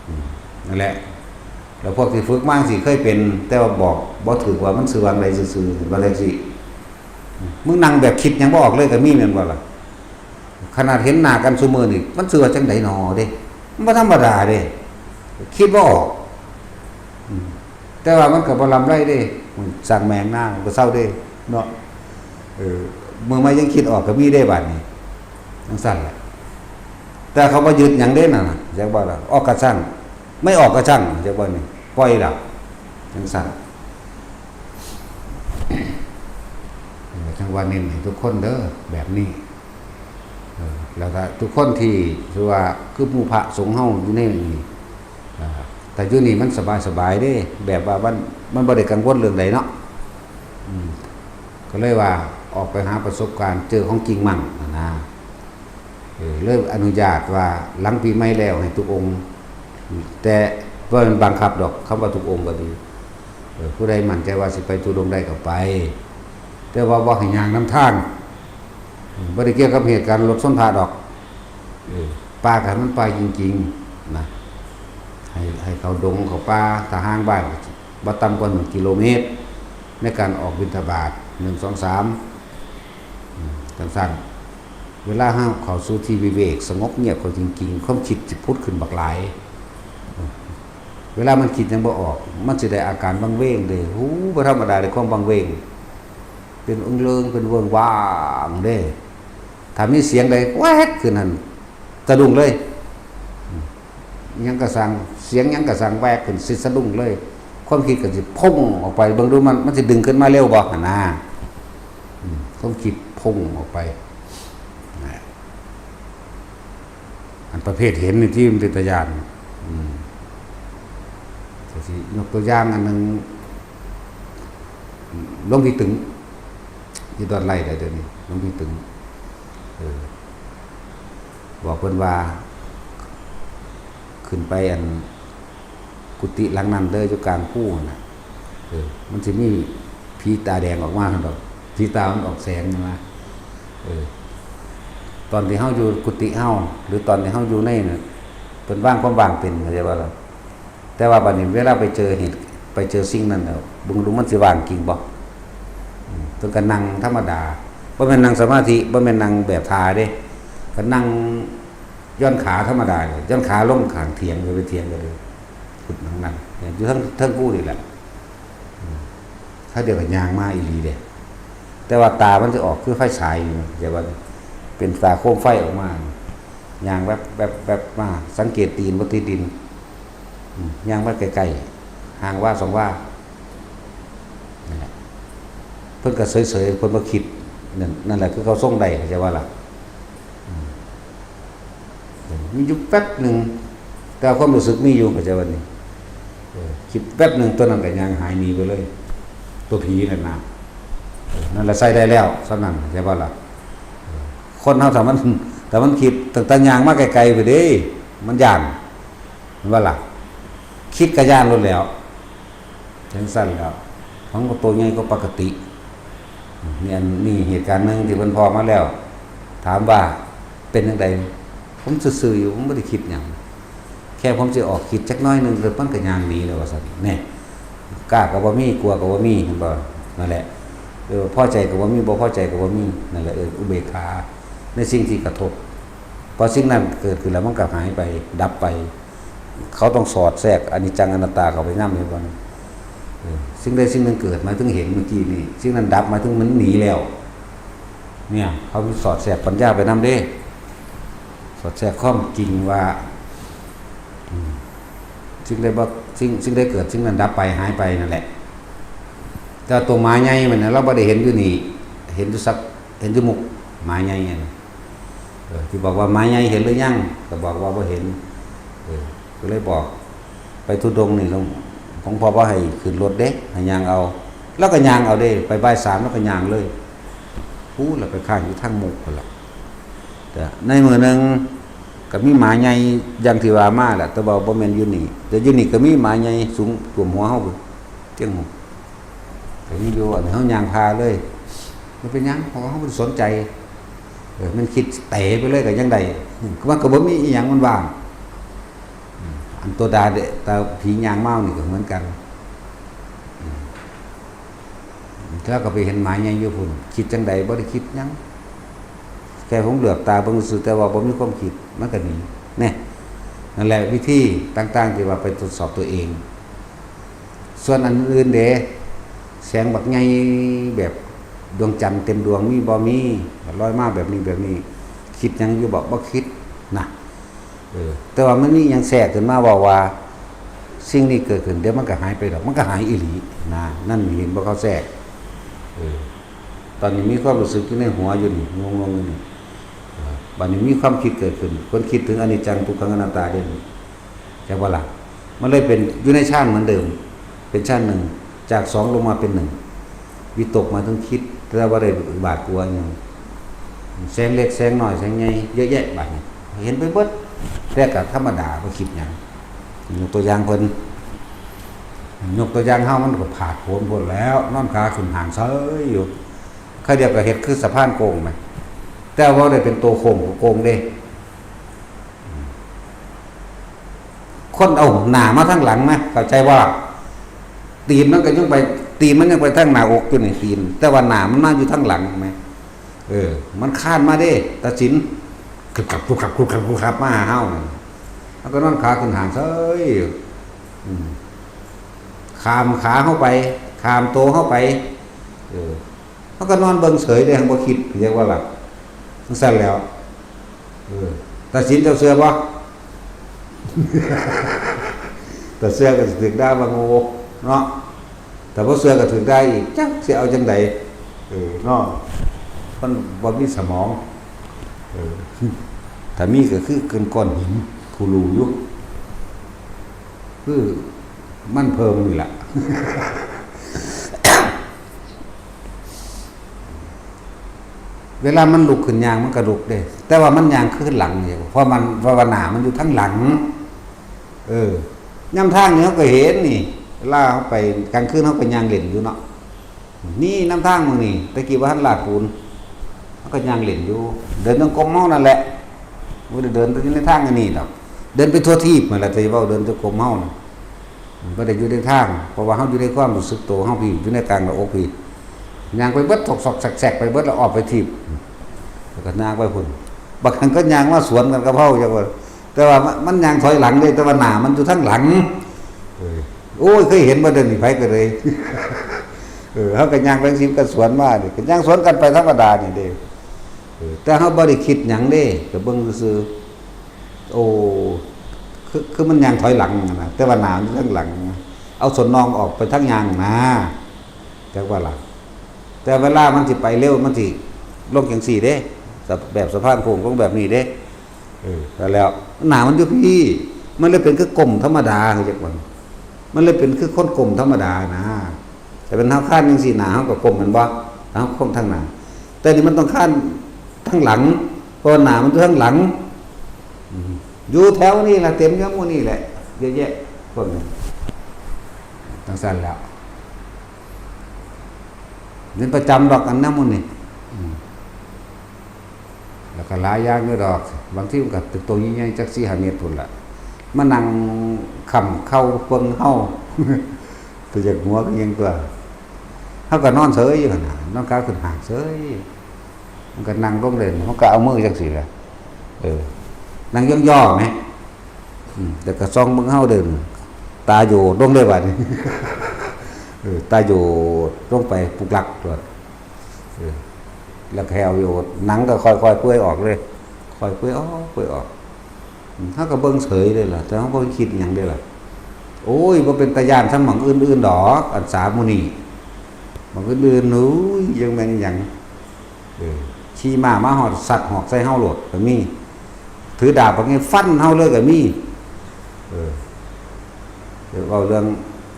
อืม นั่นแหละ แล้วพวกที่ฝึกมาจั่งซี้เคยเป็น แต่ว่าบอกบ่ถูกว่ามันชื่อว่าจั่งใดซื่อๆ ว่าจั่งซี้ มึงนั่งแบบคิดหยังบ่ออกเลยก็มีแม่นบ่ล่ะ ขนาดเห็นหน้ากันซุมื้อนี่ มันชื่อว่าจั่งใดหนอเด้ มันบ่ธรรมดาเด้ คิดบ่ออก อืม แต่ว่ามันก็บ่ลำไรเด้ มันสร้างแมงหน้ามันก็เซาเด้ เนาะ เออ มื้อใหม่ยังคิดออกก็มีเด้บัดนี้ จั่งซั้นแหละ แต่เขาบ่ยึดหยังเด้นั่นน่ะ จักบ่ล่ะ ออกก็ช่าง ไม่ออกก็ช่าง จักบ่นี่ ปล่อยล่ะ จั่งซั้น เออ จั่งว่าเน้นให้ทุกคนเด้อ แบบนี้ เออ แล้วก็ทุกคนที่ คือว่า คือหมู่พระสงฆ์เฮาอยู่ในนี่ อ่า แต่อยู่นี่มันสบายๆเด้ แบบว่ามัน มันบ่ได้กังวลเรื่องใดเนาะ อืม ก็เลยว่าออกไปหาประสบการณ์ เจอของจริงมั่งหั้นนะ เออ เลยอนุญาตว่าหลังปีใหม่แล้วให้ทุกองค์ แต่บ่แม่นบังคับดอก คำว่าทุกองค์ก็ดี เออ ผู้ใดมั่นใจว่าสิไปธุดงค์ได้ก็ไป แต่ว่าบ่ให้ย่างนำทาง อืม บ่ได้เกี่ยวกับเหตุการณ์รถชนพระดอก เออ ป่าก็ให้มันป่าจริงๆ นะ ให้ ให้เข้าดงเข้าป่า ถ้าห่างบ้านก็บ่ต่ำกว่าหนึ่งกิโลเมตร ในการออกบิณฑบาต หนึ่ง สอง สาม อืม จั่งซั้น เวลาเฮาเข้าสู่ที่วิเวก สงบเงียบเข้าจริงๆ ความคิดสิผุดขึ้นบักหลาย เวลามันคิดหยังบ่ออก มันสิได้อาการวังเวงเด้ โอ้ บ่ธรรมดาเด้ ความวังเวง เป็นอึ้งเลิง เป็นเวิงว่างเด้ ถ้ามีเสียงใดแวดขึ้นหั่น สะดุ้งเลย หยังก็ซ่าง เสียงหยังก็ซ่างแวดขึ้น สิสะดุ้งเลย ความคิดก็สิพุ่งออกไป เบิ่งดูมัน มันสิดึงขึ้นมาเร็วบ่ หั่นนะ อืม ความคิดพุ่งออกไป นะ อันประเภทเห็นนี่ที่มันเป็นตาย้าน อืม ก็สิยกตัวอย่างอันหนึ่ง หลวงพี่ตึง ที่ดอนไร่ได้เดี๋ยวนี้ หลวงพี่ตึง เออ บอกเพิ่นว่า ขึ้นไปอัน กุฏิหลังนั้นเด้อ อยู่กลางภูนั่นน่ะ เออ มันสิมีผีตาแดงออกมาหั่นดอก ผีตามันออกแสงมา เออ ตอนที่เฮาอยู่กุฏิเฮา หรือตอนที่เฮาอยู่ในน่ะ เพิ่นวางความว่างเป็น เข้าใจบ่ล่ะ แต่ว่าบัดนี้เวลาไปเจอเหตุ ไปเจอสิ่งนั้นแล้ว เบิ่งดูมันสิว่างจริงบ่ อืม เพิ่นก็นั่งธรรมดา บ่แม่นนั่งสมาธิ บ่แม่นนั่งแบบท่าเด้ ก็นั่งหย่อนขาธรรมดาเลย หย่อนขาลงข้างเถียง ก็ไปเถียงกันเลย นั่นอยู่ทั้งทั้งกู้นี่แหละ อืม ถ้าเดี๋ยวก็ย่างมาอีหลีเด้ แต่ว่าตามันจะออกคือไฟฉายอยู่นะ แต่ว่าเป็นตาโคมไฟออกมา ย่างแวบแวบแวบมา สังเกตตีนบ่ติดดิน อืม ย่างไปไกลๆ ห่างวาสองวา นั่นแหละ เพิ่นก็เฉยๆ เพิ่นบ่คิด นั่น นั่นแหละคือเขาทรงได้ เข้าใจว่าล่ะ อืม มีอยู่แป๊บหนึ่ง แต่ความรู้สึกมีอยู่ เข้าใจว่านี่ เออ คิดแป๊บหนึ่ง ตัวนั้นก็ย่างหายหนีไปเลย ตัวผีนั่นนะ เออ นั่นแหละใช้ได้แล้ว ส่ำนั้น เข้าใจว่าล่ะ เออ คนเฮาถ้ามัน ถ้ามันคิด ตั้งแต่ย่างมาไกลๆ พุ้นเด้ มันย้าน แม่นบ่ล่ะ คิดก็ย้านโลดแหล้ว จั่งซั้นแหล้ว ของก็โตใหญ่กว่าปกติ นี่อันนี้เหตุการณ์หนึ่งที่เพิ่นพ้อมาแล้ว ถามว่าเป็นจั่งใด ผมซื่อๆ อยู่ ผมบ่ได้คิดหยัง แค่ผมสิออกคิดจักหน่อยหนึ่ง แล้วมันก็ย่างหนีแล้วว่าซั่น แน่ กล้าก็บ่มี กลัวก็บ่มี เห็นบ่ นั่นแหละ เออ พอใจก็บ่มี บ่พอใจก็บ่มี นั่นแหละ เออ อุเบกขา ในสิ่งที่กระทบ พอสิ่งนั้นเกิดขึ้นแล้วมันก็หายไป ดับไป เขาต้องสอดแทรกอนิจจังอนัตตาเข้าไปนำ เห็นบ่ เออ สิ่งใดสิ่งหนึ่งเกิด หมายถึงเห็นเมื่อกี้นี่ สิ่งนั้นดับ หมายถึงมันหนีแล้ว เนี่ย เขาสอดแทรกปัญญาไปนำเด้ สอดแทรกความจริงว่า อืม สิ่งใดบ่ สิ่ง สิ่งใดเกิด สิ่งนั้นดับไป หายไปนั่นแหละ แต่ตัวหมาใหญ่มันน่ะ เราบ่ได้เห็นอยู่นี่ เห็นอยู่สัก เห็นอยู่มุก หมาใหญ่อันนั้น เออ ที่บอกว่า "หมาใหญ่เห็นหรือยัง" ก็บอกว่า "บ่เห็น" เออ ก็เลยบอก ไปธุดงค์นี่ หลวง หลวงพ่อบ่ให้ขึ้นรถเด้ ให้ย่างเอา แล้วก็ย่างเอาเด้ ไปบ่ายสามแล้วก็ย่างเลย พู้นล่ะ ไปค้างอยู่ทางมุกพู้นล่ะ แต่ในมื้อหนึ่งก็มีหมาใหญ่อย่างที่ว่ามาแหละ แต่ว่าบ่แม่นอยู่นี่ แต่อยู่นี่ก็มีหมาใหญ่สูงท่วมหัวเฮาพู้น เตียงหก ก็มีอยู่ อันนี้เฮาย่างผ่าเลย มันเป็นหยัง เพราะว่าเฮาบ่ได้สนใจ เออ มันคิดเตะไปเลยก็ยังได้ อืม มันก็บ่มีอีหยัง มันว่าง อืม อันตัวดาเดะ ตาผีย่างเมานี่ก็เหมือนกัน อืม แล้วก็ไปเห็นหมาใหญ่อยู่พุ้น คิดจั่งใด บ่ได้คิดหยัง แค่ผมเหลือบตาเบิ่งซื่อ แต่ว่าบ่มีความคิด มันก็หนี แน่ นั่นแหละวิธีต่างๆ ที่ว่าไปตรวจสอบตัวเอง ส่วนอันอื่นเด้ แสงบักใหญ่แบบดวงจันทร์เต็มดวงมีบ่ มี ลอยมาแบบนี้แบบนี้ คิดหยังอยู่บ่ บ่คิดนะ เออ แต่ว่ามันมีหยังแทรกขึ้นมาเว้าว่า สิ่งนี้เกิดขึ้น เดี๋ยวมันก็หายไปดอก มันก็หายอีหลีนะ นั่นเห็นบ่ เขาแทรก เออ ตอนนี้มีความรู้สึกอยู่ในหัวอยู่นี่ งงๆอยู่นี่ เออ บัดนี้มีความคิดเกิดขึ้น คนคิดถึงอนิจจัง ทุกขัง อนัตตาเด้นี่ ใช่บ่ล่ะ มันเลยเป็นอยู่ในฌานเหมือนเดิม เป็นฌานหนึ่ง จากสองลงมาเป็นหนึ่ง วิตกหมายถึงคิด แต่ว่าได้บาดกลัวหยัง แสงเล็กแสงน้อยแสงใหญ่เยอะแยะบัดนี้ เห็นไปเบิด แต่ก็ธรรมดา บ่คิดหยัง ยกตัวอย่างเพิ่น ยกตัวอย่างเฮามันก็ผาดโผนโพดแล้ว นอนขาขึ้นห้างเซยอยู่ เขาเดียวก็เฮ็ดคือสะพานโค้งไหม แต่ว่าได้เป็นตัวโค้งก็โค้งเด้ คนเอาหน้ามาทางหลังไหม เข้าใจว่า ตีนมันก็ยังไป ตีนมันยังไปทางหน้าอกอยู่นี่ตีน แต่ว่าหน้ามันมาอยู่ทางหลังไหม เออ มันคานมาเด้ ตัดสิน กึบกับกึบกับกึบกับกึบกับมาหาเฮานั่น แล้วก็นอนขาขึ้นห้างเซยอยู่ อืม ข้ามขาเข้าไป ข้ามโตเข้าไป เออ เขาก็นอนเบิ่งเฉยเลย หั้นบ่คิด เรียกว่าหลับ จั่งซั้นแล้ว เออ ตัดสินเจ้าเชื่อบ่ แต่เชื่อก็สิถูกด่าว่าโง่เนาะ แต่บ่เชื่อก็ถูกด่าอีก จักสิเอาจั่งใด เออ เนาะ มันบ่มีสมอง เออ ถ้ามีก็คือเกินก้อนหิน คูรูอยู่ คือมันเพิ่มนี่แหละ เวลามันลุกขึ้นย่างมันก็ลุกเด้ แต่ว่ามันย่างขึ้นหลังเนี่ย เพราะมัน เพราะว่าหน้ามันอยู่ทางหลัง เออ ย่ำทางนี่เขาก็เห็นนี่ เวลาเขาไปกลางคืนเขาก็ย่างเล่นอยู่เนาะ นี่นำทางมึงนี่ แต่กี้ว่าหันลาดปูน เขาก็ย่างเล่นอยู่ เดินจงกรมเฮานั่นแหละ บ่ได้เดินไปอยู่ในทางอันนี้ดอก เดินไปทั่วทีปนั่นแหละ แต่เว้าเดินจงกรมเฮาน่ะ บ่ได้อยู่ในทาง เพราะว่าเฮาอยู่ในความรู้สึกโตเฮาพี้ อยู่ในกลางหน้าอกพี้ ย่างไปเบิดซอกๆแซกๆไปเบิด แล้วออกไปทีป แล้วก็ย่างไปพุ้น บางครั้งก็ย่างมาสวนกันกับเฮา จังว่า แต่ว่ามัน มันย่างถอยหลังเด้ แต่ว่าหน้ามันอยู่ทางหลัง โอ้ย เคยเห็นบ่เดี๋ยวนี้ไผก็เลย เออ เฮาก็ย่างไปสิก็สวนมานี่ ก็ย่างสวนกันไปธรรมดานี่เด้ เออ แต่เฮาบ่ได้คิดหยังเด้ ก็เบิ่งซื่อๆ โอ้ คือ คือมันย่างถอยหลังนะ แต่ว่าหน้ามันอยู่ทางหลัง เอาส้นน่องออกไปทางย่างนะ จักว่าล่ะ แต่เวลามันสิไปเร็ว มันสิลงจังซี่เด้ แบบสะพานโค้งลงแบบนี้เด้ เออ แล้วหน้ามันอยู่พี้ มันเลยเป็นคือก้มธรรมดา คือจักว่า มันเลยเป็นคือคนก้มธรรมดานะ แต่เป็นเฮาคานจังซี่ หน้าเฮาก็ก้มแม่นบ่ เฮาก้มทางหน้า แต่นี่มันต้องคานทางหลัง เพราะว่าหน้ามันอยู่ทางหลัง อืม อยู่แถวนี้ล่ะ เต็มอยู่หมู่นี่แหละ เยอะแยะ พวกนี้ จังซั่นแล้ว เป็นประจำดอกอันนั้นหมู่นี่ อืม แล้วก็หลายอย่างอยู่ดอก บางทีมันก็เป็นตัวใหญ่ๆ จักสี่ห้าเมตรพุ้นล่ะ มานั่งค้ำเข่าเบิ่งเฮา แต่อยากหัวก็ยังตัว เฮาก็นอนเฉยอยู่หั่นน่ะ นอนกาขึ้นหากเฉย มันก็นั่งลงเล่น มันก็เอามือจังซี่ล่ะ เออ นั่งย่องๆ แหม อืม แล้วก็ส่องเบิ่งเฮาเด้อ ตาโยดลงเลยบัดนี้ เออ ตาโยดลงไปปุกลักโลด เออ แล้วก็แฮวโยด หนังก็ค่อยๆ เปื่อยออกเลย ค่อยเปื่อยออก เปื่อยออก อืม เฮาก็เบิ่งเฉยเลยล่ะ แต่เฮาบ่คิดหยังเลยล่ะ โอ้ย บ่เป็นตาย้านส่ำหม่องอื่นๆ ดอก อันสามหมู่นี้ หม่องอื่นๆ โอ้ย ยังแม่นหยัง เออ ขี่ม้ามาฮอดซัดฮอกใส่เฮาโลดก็มี ถือดาบบักใหญ่ฟันเฮาเลยก็มี เออ เดี๋ยวเว้าเรื่อง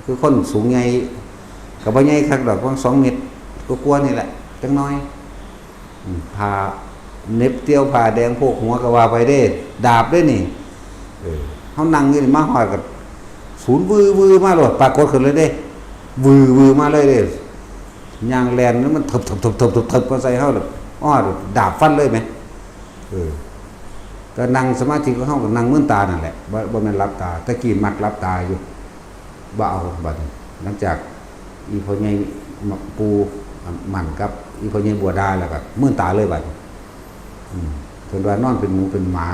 คือคนสูงใหญ่ ก็บ่ใหญ่คักดอก ประมาณสองเมตรกว่าๆ นี่แหละ จักหน่อย อืม ผ้าเหน็บเตียว ผ้าแดงโพกหัวก็ว่าไปเด้ ดาบเด้นี่ เออ เฮานั่งอยู่นี่มาฮอดก็สูนวือวือมาโลด ปรากฏขึ้นเลยเด้ วือวือมาเลยเด้ ย่างแล่นนี่มันเถิบๆๆๆๆ มาใส่เฮาเลย อ้อ ดาบฟันเลยแหม เออ ก็นั่งสมาธิของเฮาก็นั่งมืนตานั่นแหละ บ่ บ่แม่นหลับตา แต่กี้มักหลับตาอยู่ บ่เอาบัดนี้ หลังจากอีพ่อใหญ่ปู่หมั่นกับอีพ่อใหญ่บัวดาแล้วก็มืนตาเลยบัดนี้ อืม เพิ่นว่านอนเป็นหมูเป็นหมา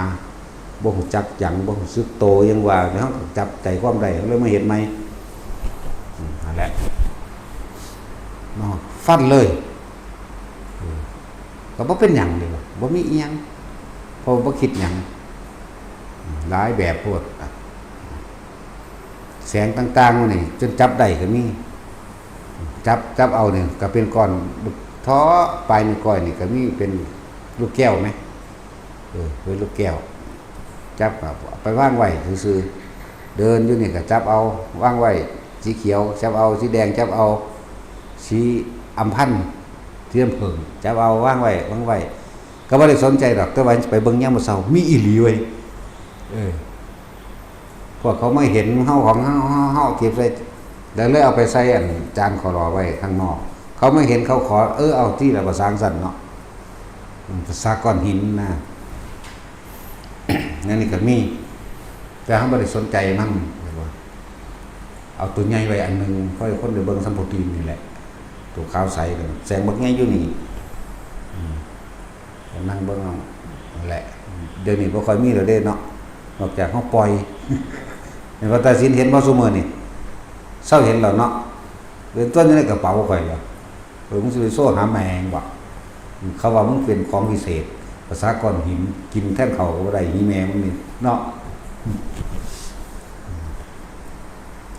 บ่ฮู้จักหยัง บ่รู้สึกโต ยังว่า แล้วเฮาก็จับใจความได้ เลยมาเฮ็ดใหม่ อืม นั่นแหละ เนาะ ฟันเลย เออ ก็บ่เป็นหยังเด้ บ่มีอิหยัง เพราะว่าบ่คิดหยัง อืม หลายแบบโพด แสงต่างๆ นี่ จนจับได้ก็มี จับ จับเอานี่ก็เป็นก้อน เทาะปลายนิ้วก้อยนี่ก็มีเป็นลูกแก้วไหม เออ เป็นลูกแก้ว จับก็เอาไปวางไว้ซื่อๆ เดินอยู่นี่ก็จับเอา วางไว้ สีเขียว จับเอา สีแดง จับเอา สีอำพันธ์ สีน้ำผึ้ง จับเอา วางไว้ วางไว้ ก็บ่ได้สนใจดอก แต่ว่าไปเบิ่งยามมื้อเช้า มีอีหลีเว้ย เออ พวกเขามาเห็นเฮาของเฮา เฮา เฮาเก็บใส่ แล้วเลยเอาไปใส่อันจานขอรอไว้ข้างนอก เขามาเห็นเขาขอ เออ เอาตี้ละ ภาษาจั่งซั้นเนาะ อืม ภาษาก้อนหินนะ นั่นนี่ก็มี แต่เฮาบ่ได้สนใจมัน เอาตัวใหญ่ไว้อันหนึ่ง เพราะให้คนได้เบิ่งสำโพธินี่แหละ ตัวขาวใสกัน แสงบักใหญ่อยู่นี่ อืม ก็นั่งเบิ่งเอานั่นแหละ เดี๋ยวนี้บ่ค่อยมีแล้วเด้เนาะ นอกจากเฮาปล่อย เห็นว่าตาสินเห็นบ่ซุมื้อนี่ เซาเห็นแล้วเนาะ เป็นต้นอยู่ในกระเป๋าข่อยแล้ว เออ มึงสิไปโซ่หาแมงบ่ เขาว่ามึงเป็นของวิเศษ ภาษาก้อนหิน กินแทนข้าวก็บ่ได้ หีแม่มึงนี่เนาะ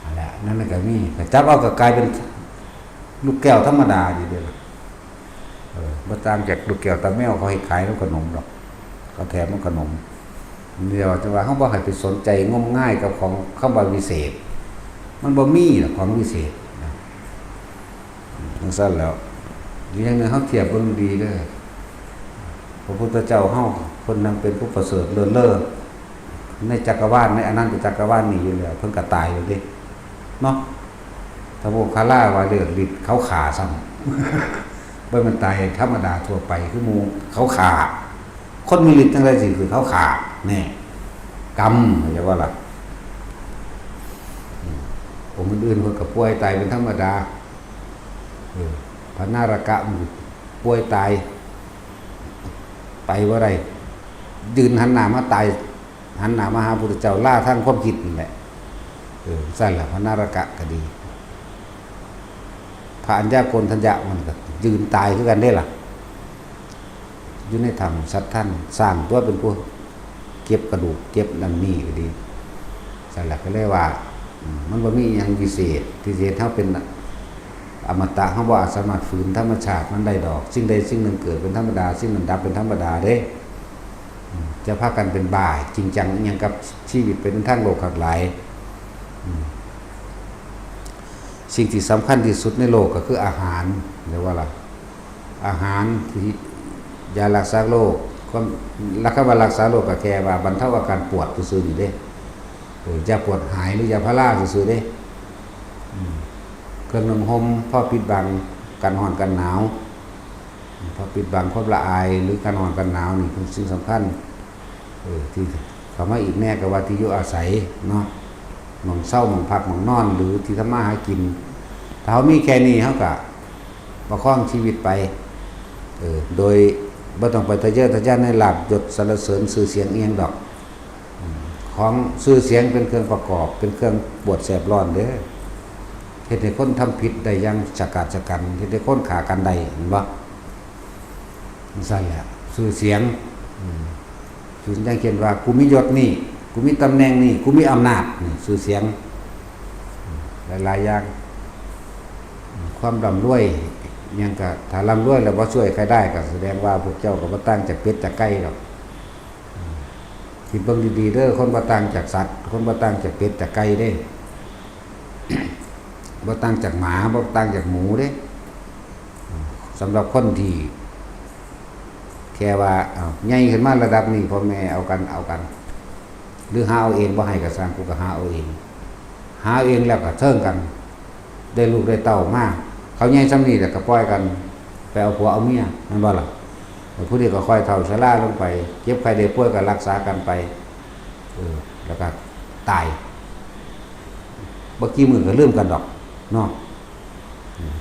นั่นแหละ นั่นน่ะก็มี ก็จับเอาก็กลายเป็นลูกแก้วธรรมดาอยู่เด้ล่ะ เออ บ่ต่างจากลูกแก้วตาแมวเขาให้ขายนำขนมดอก เขาแถมนำขนม เดียวแต่ว่าเฮาบ่ให้ไปสนใจงมงายกับของคำว่าวิเศษ มันบ่มีดอกของวิเศษนะ จั่งซั้นแล้ว อีกอย่างหนึ่งเฮาเทียบเบิ่งดีเด้อ พระพุทธเจ้าเฮา เพิ่นนั่งเป็นผู้ประเสริฐเลิศเลอในจักรวาล ในอนันตจักรวาลนี้อยู่แล้ว เพิ่นก็ตายแล้วเด้ เนาะ ถ้าโมคคัลลาว่าเลือดฤทธิ์เขาฆ่าซ้ำ บ่แม่นตายธรรมดาทั่วไป คือหมู่เขาฆ่า คนมีฤทธิ์จั่งใดสิคือเขาฆ่า แน่ กรรม เข้าใจบ่ล่ะ อืม องค์อื่นๆ เพิ่นก็ป่วยตายเป็นธรรมดา เออ พระนารกะมันป่วยตาย ไปบ่ได้ ยืนหันหน้ามาตาย หันหน้ามาหาพุทธเจ้า ลาทางความคิดนั่นแหละ เออ ซั่นล่ะ พระนรกะก็ดี พระอัญญาโกณฑัญญะมันก็ยืนตายคือกันเด้ล่ะ อยู่ในถ้ำสัตว์ท่านสร้างตัวเป็นผู้เก็บกระดูก เก็บนั่นนี่ก็ดี ซั่นล่ะ ก็เลยว่า อืม มันบ่มีอิหยังวิเศษ ที่สิเฮ็ดเฮาเป็นอมตะ เฮาบ่อาจสามารถฝืนธรรมชาติมันได้ดอก สิ่งใดสิ่งหนึ่งเกิดเป็นธรรมดา สิ่งนั้นดับเป็นธรรมดาเด้ อืม จะพากันเป็นบ้าจริงจังอิหยังกับชีวิตไปในทางโลกคักหลาย อืม สิ่งที่สำคัญที่สุดในโลกก็คืออาหาร เรียกว่าล่ะ อาหารที่ยารักษาโรค ความ รักษา ว่ารักษาโรคก็แค่ว่าบรรเทาอาการปวดซื่อๆนี่เด้ เออ ยาปวดหายหรือยาพาราซื่อๆเด้ อืม เครื่องนุ่งห่มพอปิดบังกันร้อนกันหนาว พอปิดบังความละอายหรือกันร้อนกันหนาวนี่เป็นสิ่งสำคัญ เออ ที่เข้ามาอีกแน่ก็ว่าที่อยู่อาศัยเนาะ หม่องเซา หม่องพัก หม่องนอน หรือที่ทำมาหากิน ถ้าเฮามีแค่นี้เฮาก็ประคองชีวิตไป เออ โดยบ่ต้องไปทะเยอทะยานในลาภยศสรรเสริญชื่อเสียงอิหยังดอก อืม ของชื่อเสียงเป็นเครื่องประกอบ เป็นเครื่องปวดแสบร้อนเด้อ เฮ็ดให้คนทำผิดได้อย่างฉกาจฉกัน เฮ็ดให้คนฆ่ากันได้ เห็นบ่ จั่งซั่นแหละ ชื่อเสียง อืม ชื่อเสียง อย่างเช่นว่า กูมียศนี่ กูมีตำแหน่งนี่ กูมีอำนาจนี่ ชื่อเสียง อืม หลายๆอย่าง อืม ความร่ำรวย อิหยังก็ ถ้าร่ำรวยแล้วบ่ช่วยใครได้ ก็แสดงว่าพวกเจ้าก็บ่ต่างจากเป็ดจากไก่ดอก อืม คิดเบิ่งดีๆเด้อ คนบ่ต่างจากสัตว์ คนบ่ต่างจากเป็ดจากไก่เด้ บ่ต่างจากหมา บ่ต่างจากหมูเด้ สำหรับคนที่ แค่ว่า เอ้า ใหญ่ขึ้นมาระดับนี้ พ่อแม่เอากัน เอากัน หรือหาเอาเอง บ่ให้ก็ซ่าง กูก็หาเอาเอง หาเอาเองแล้วก็เทิงกัน ได้ลูกได้เต้ามา เขาใหญ่ส่ำนี้แล้วก็ปล่อยกัน ไปเอาผัวเอาเมีย แม่นบ่ล่ะ ผู้นี้ก็ค่อยเฒ่าชราลงไป เจ็บไข้ได้ป่วยก็รักษากันไป เออ แล้วก็ตาย บ่กี่มื้อก็ลืมกันดอก เนาะ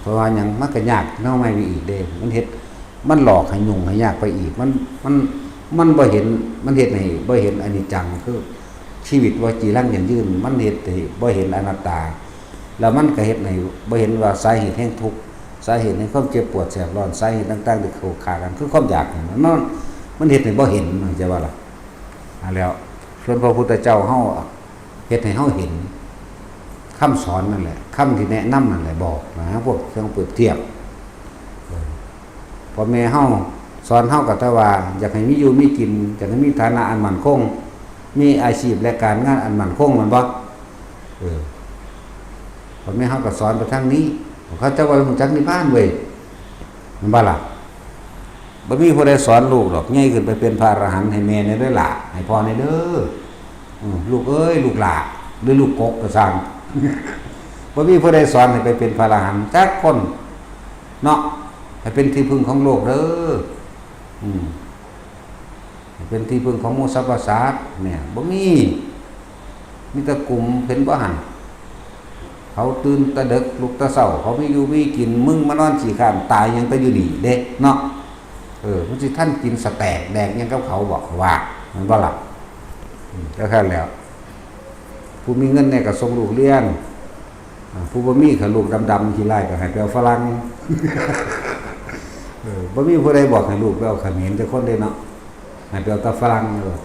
เพราะว่าหยัง มันก็ยากแนวใหม่ไปอีกเด้ มันเฮ็ด มันหลอกให้ยุ่งให้ยากไปอีก มัน มัน มันบ่เห็น มันเฮ็ดให้บ่เห็นอนิจจัง คือชีวิตบ่จีรังยั่งยืน มันเฮ็ดให้บ่เห็นอนัตตา แล้วมันก็เฮ็ดให้บ่เห็นว่าสาเหตุแห่งทุกข์ สาเหตุแห่งความเจ็บปวดแสบร้อน สาเหตุต่างๆที่เขาฆ่ากัน คือความอยากนั่นน่ะ มัน มันเฮ็ดให้บ่เห็น เข้าใจบ่ล่ะ อ่า แล้ว ส่วนพระพุทธเจ้าเฮา เฮ็ดให้เฮาเห็น คำสอนนั่นแหละ คำที่แนะนำนั่นแหละ บอกนะ พวกเครื่องเปรียบเทียบ เออ พ่อแม่เฮาสอนเฮาก็แต่ว่า อยากให้มีอยู่มีกิน อยากให้มีฐานะอันมั่นคง มีอาชีพและการงานอันมั่นคง แม่นบ่ เออ พ่อแม่เฮาก็สอนไปทางนี้ เขาเจ้าว่ารู้จักนิพพานเว้ย แม่นบ่ล่ะ บ่มีผู้ใดสอนลูกดอก ใหญ่ขึ้นไปเป็นพระอรหันต์ ให้แม่แหน่เด้อล่ะ ให้พ่อแหน่เด้อ อืม ลูกเอ้ย ลูกหล่า หรือลูกกกก็ซ่าง บ่มีผู้ใดสอนให้ไปเป็นพระอรหันต์จักคน เนาะ ให้เป็นที่พึ่งของโลกเด้อ อืม ให้เป็นที่พึ่งของหมู่สรรพสัตว์เนี่ย บ่มี มีแต่กลุ่มเพิ่นบ่หั้น เขาตื่นแต่ดึก ลุกแต่เช้า เขามีอยู่มีกิน มึงมานอนขี้คร้านตายหยังแต่อยู่นี่เด้ เนาะ เออ มันสิทันกินสะแต๊กแดกหยังกับเขาบ่ ว่า แม่นบ่ล่ะ อืม ก็แค่แล้ว ผู้มีเงินแหน่ก็ส่งลูกเรียน อ่า ผู้บ่มีก็ลูกดำๆขี้ร้ายก็ให้ไปเอาฝรั่ง เออ บ่มีผู้ใดบอกให้ลูกไปเอาเขมรจักคนเด้เนาะ ให้ไปเอาแต่ฝรั่งเด้อ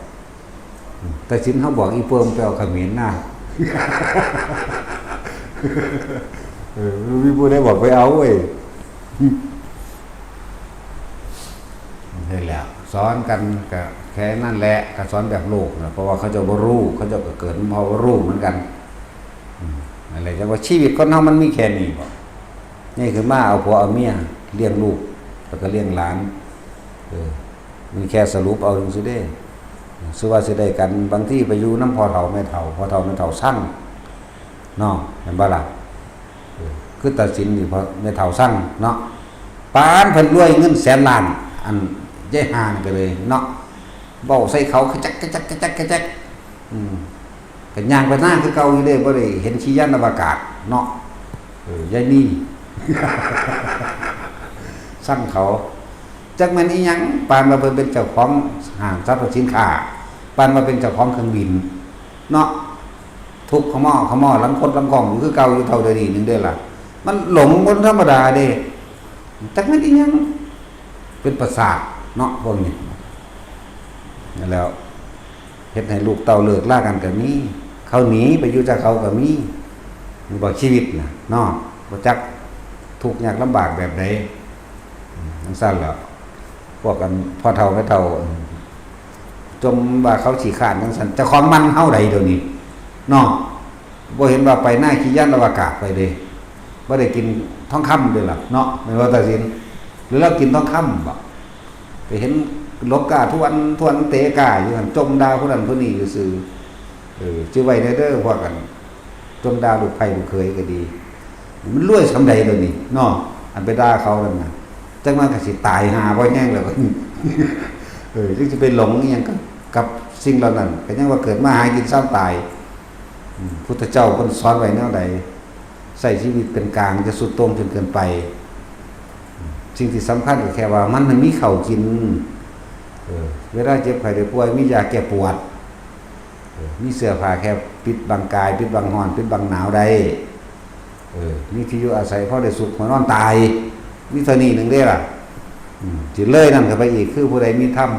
อืม แต่สินเฮาบอกอีเปิมไปเอาเขมรนะ เออ บ่มีผู้ใดบอกไปเอาเว้ย นี่แหละ สอนกันก็แค่นั้นแหละ ก็สอนแบบโลกนะ เพราะว่าเขาเจ้าบ่รู้ เขาเจ้าก็เกิดมาบ่รู้เหมือนกัน อืม นั่นแหละ จั่งว่าชีวิตคนเฮามันมีแค่นี้บ่ ใหญ่ขึ้นมาเอาผัวเอาเมีย เลี้ยงลูก แล้วก็เลี้ยงหลาน เออ มันแค่สรุปเอาจั่งซี้เด้ สิว่าสิได้กัน บางทีไปอยู่นำพ่อเฒ่าแม่เฒ่า พ่อเฒ่าแม่เฒ่าซัง เนาะ แม่นบ่ล่ะ เออ คือตัดสินนี่พ่อแม่เฒ่าซังเนาะ ปานเพิ่นรวยเงินแสนล้าน อันยายห่านี่ก็เลยเนาะ เว้าใส่เขากะจักกะจักกะจักกะจัก อืม ก็ย่างไปหน้าคือเก่าอยู่เด้ บ่ได้เห็นขี้ยานอวกาศเนาะ เออ ยายนี่ ซังเขา จักแม่นอีหยัง ปานว่าเพิ่นเป็นเจ้าของห้างสรรพสินค้า ปานว่าเป็นเจ้าของเครื่องบิน เนาะ ทุกข์ขะหม้อขะหม้อ หลังคดหลังข้องอยู่คือเก่าอยู่เท่าเดิมนี่หนึ่งเด้อล่ะ มันหลงบ่ธรรมดาเด้ จักแม่นอีหยัง เป็นประสาทเนาะพวกนี้ แล้วเฮ็ดให้ลูกเต้าเลิกลากันก็มี เขาหนีไปอยู่จากเขาก็มี นี่บอกชีวิตน่ะเนาะ บ่จักทุกข์ยากลำบากแบบใด อืม จังซั่นแหละ พวกกันพ่อเฒ่าแม่เฒ่า อืม จมว่าเขาขี้คร้านจังซั่น เจ้าของมันเฮาใดเดี๋ยวนี้ เนาะ บ่เห็นว่าไปหน้าขี้ยานอวกาศไปเลย บ่ได้กินทองคำเด้อล่ะเนาะ แม่นบ่ตาสิน หรือเรากินทองคำบ่ ไปเห็นหลบก้าทวน ทวนเตะก้าอยู่หั่น จมด่าผู้นั้นผู้นี้อยู่ซื่อ เออ จื่อไว้แน่เด้อพวกกัน จมด่าลูกไผลูกเขยก็ดี มันรวยส่ำใด๋เดี๋ยวนี้เนาะ อันไปด่าเขานั่นน่ะ จักมันก็สิตายห่าพอแฮงแล้ว เออ จักสิไปหลงอีหยังกับ กับสิ่งเหล่านั้น ก็ยังว่าเกิดมาหากินซ้ำตาย อืม พุทธเจ้าเพิ่นสอนไว้แนวใด ใช้ชีวิตเป็นกลาง จะสุดโต่งจนเกินไป อืม สิ่งที่สำคัญก็แค่ว่ามันให้มีข้าวกิน เออ เวลาเจ็บไข้ได้ป่วย มียาแก้ปวด เออ มีเสื้อผ้าแค่ปิดบังกาย ปิดบังร้อน ปิดบังหนาวได้ เออ มีที่อยู่อาศัยพอได้ซุกหัวนอนตาย มีเท่านี้หนึ่งเด้ล่ะ อืม สิเลยนั่นเข้าไปอีก คือผู้ใดมีธรรม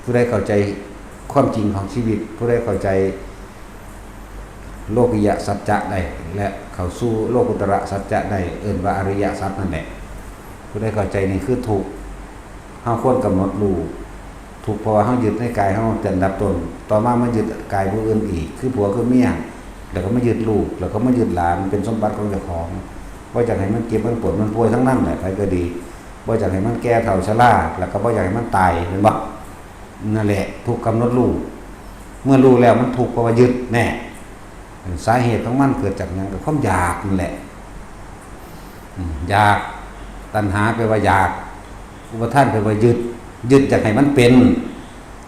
ผู้ใดเข้าใจความจริงของชีวิต ผู้ใดเข้าใจโลกิยะสัจจะได้ และเข้าสู่โลกุตระสัจจะได้ เอิ้นว่าอริยสัจนั่นแหละ ผู้ใดเข้าใจนี่คือทุกข์ เฮาควรกำหนดรู้ ทุกข์เพราะว่าเฮายึดในกายเฮาแต่อันดับต้น ต่อมามายึดกายผู้อื่นอีก คือผัวคือเมีย แล้วก็มายึดลูก แล้วก็มายึดหลาน เป็นสมบัติของเจ้าของ บ่อยากให้มันเจ็บมันปวดมันป่วยทั้งนั้นแหละ ไผก็ดี บ่อยากให้มันแก่เฒ่าชรา แล้วก็บ่อยากให้มันตาย แม่นบ่ นั่นแหละ ทุกข์กำหนดรู้ เมื่อรู้แล้วมันทุกข์เพราะว่ายึดแน่ สาเหตุของมันเกิดจากหยัง ก็ความอยากนั่นแหละ อืม อยาก ตัณหาแปลว่าอยาก อุปาทานแปลว่ายึด ยึดอยากให้มันเป็น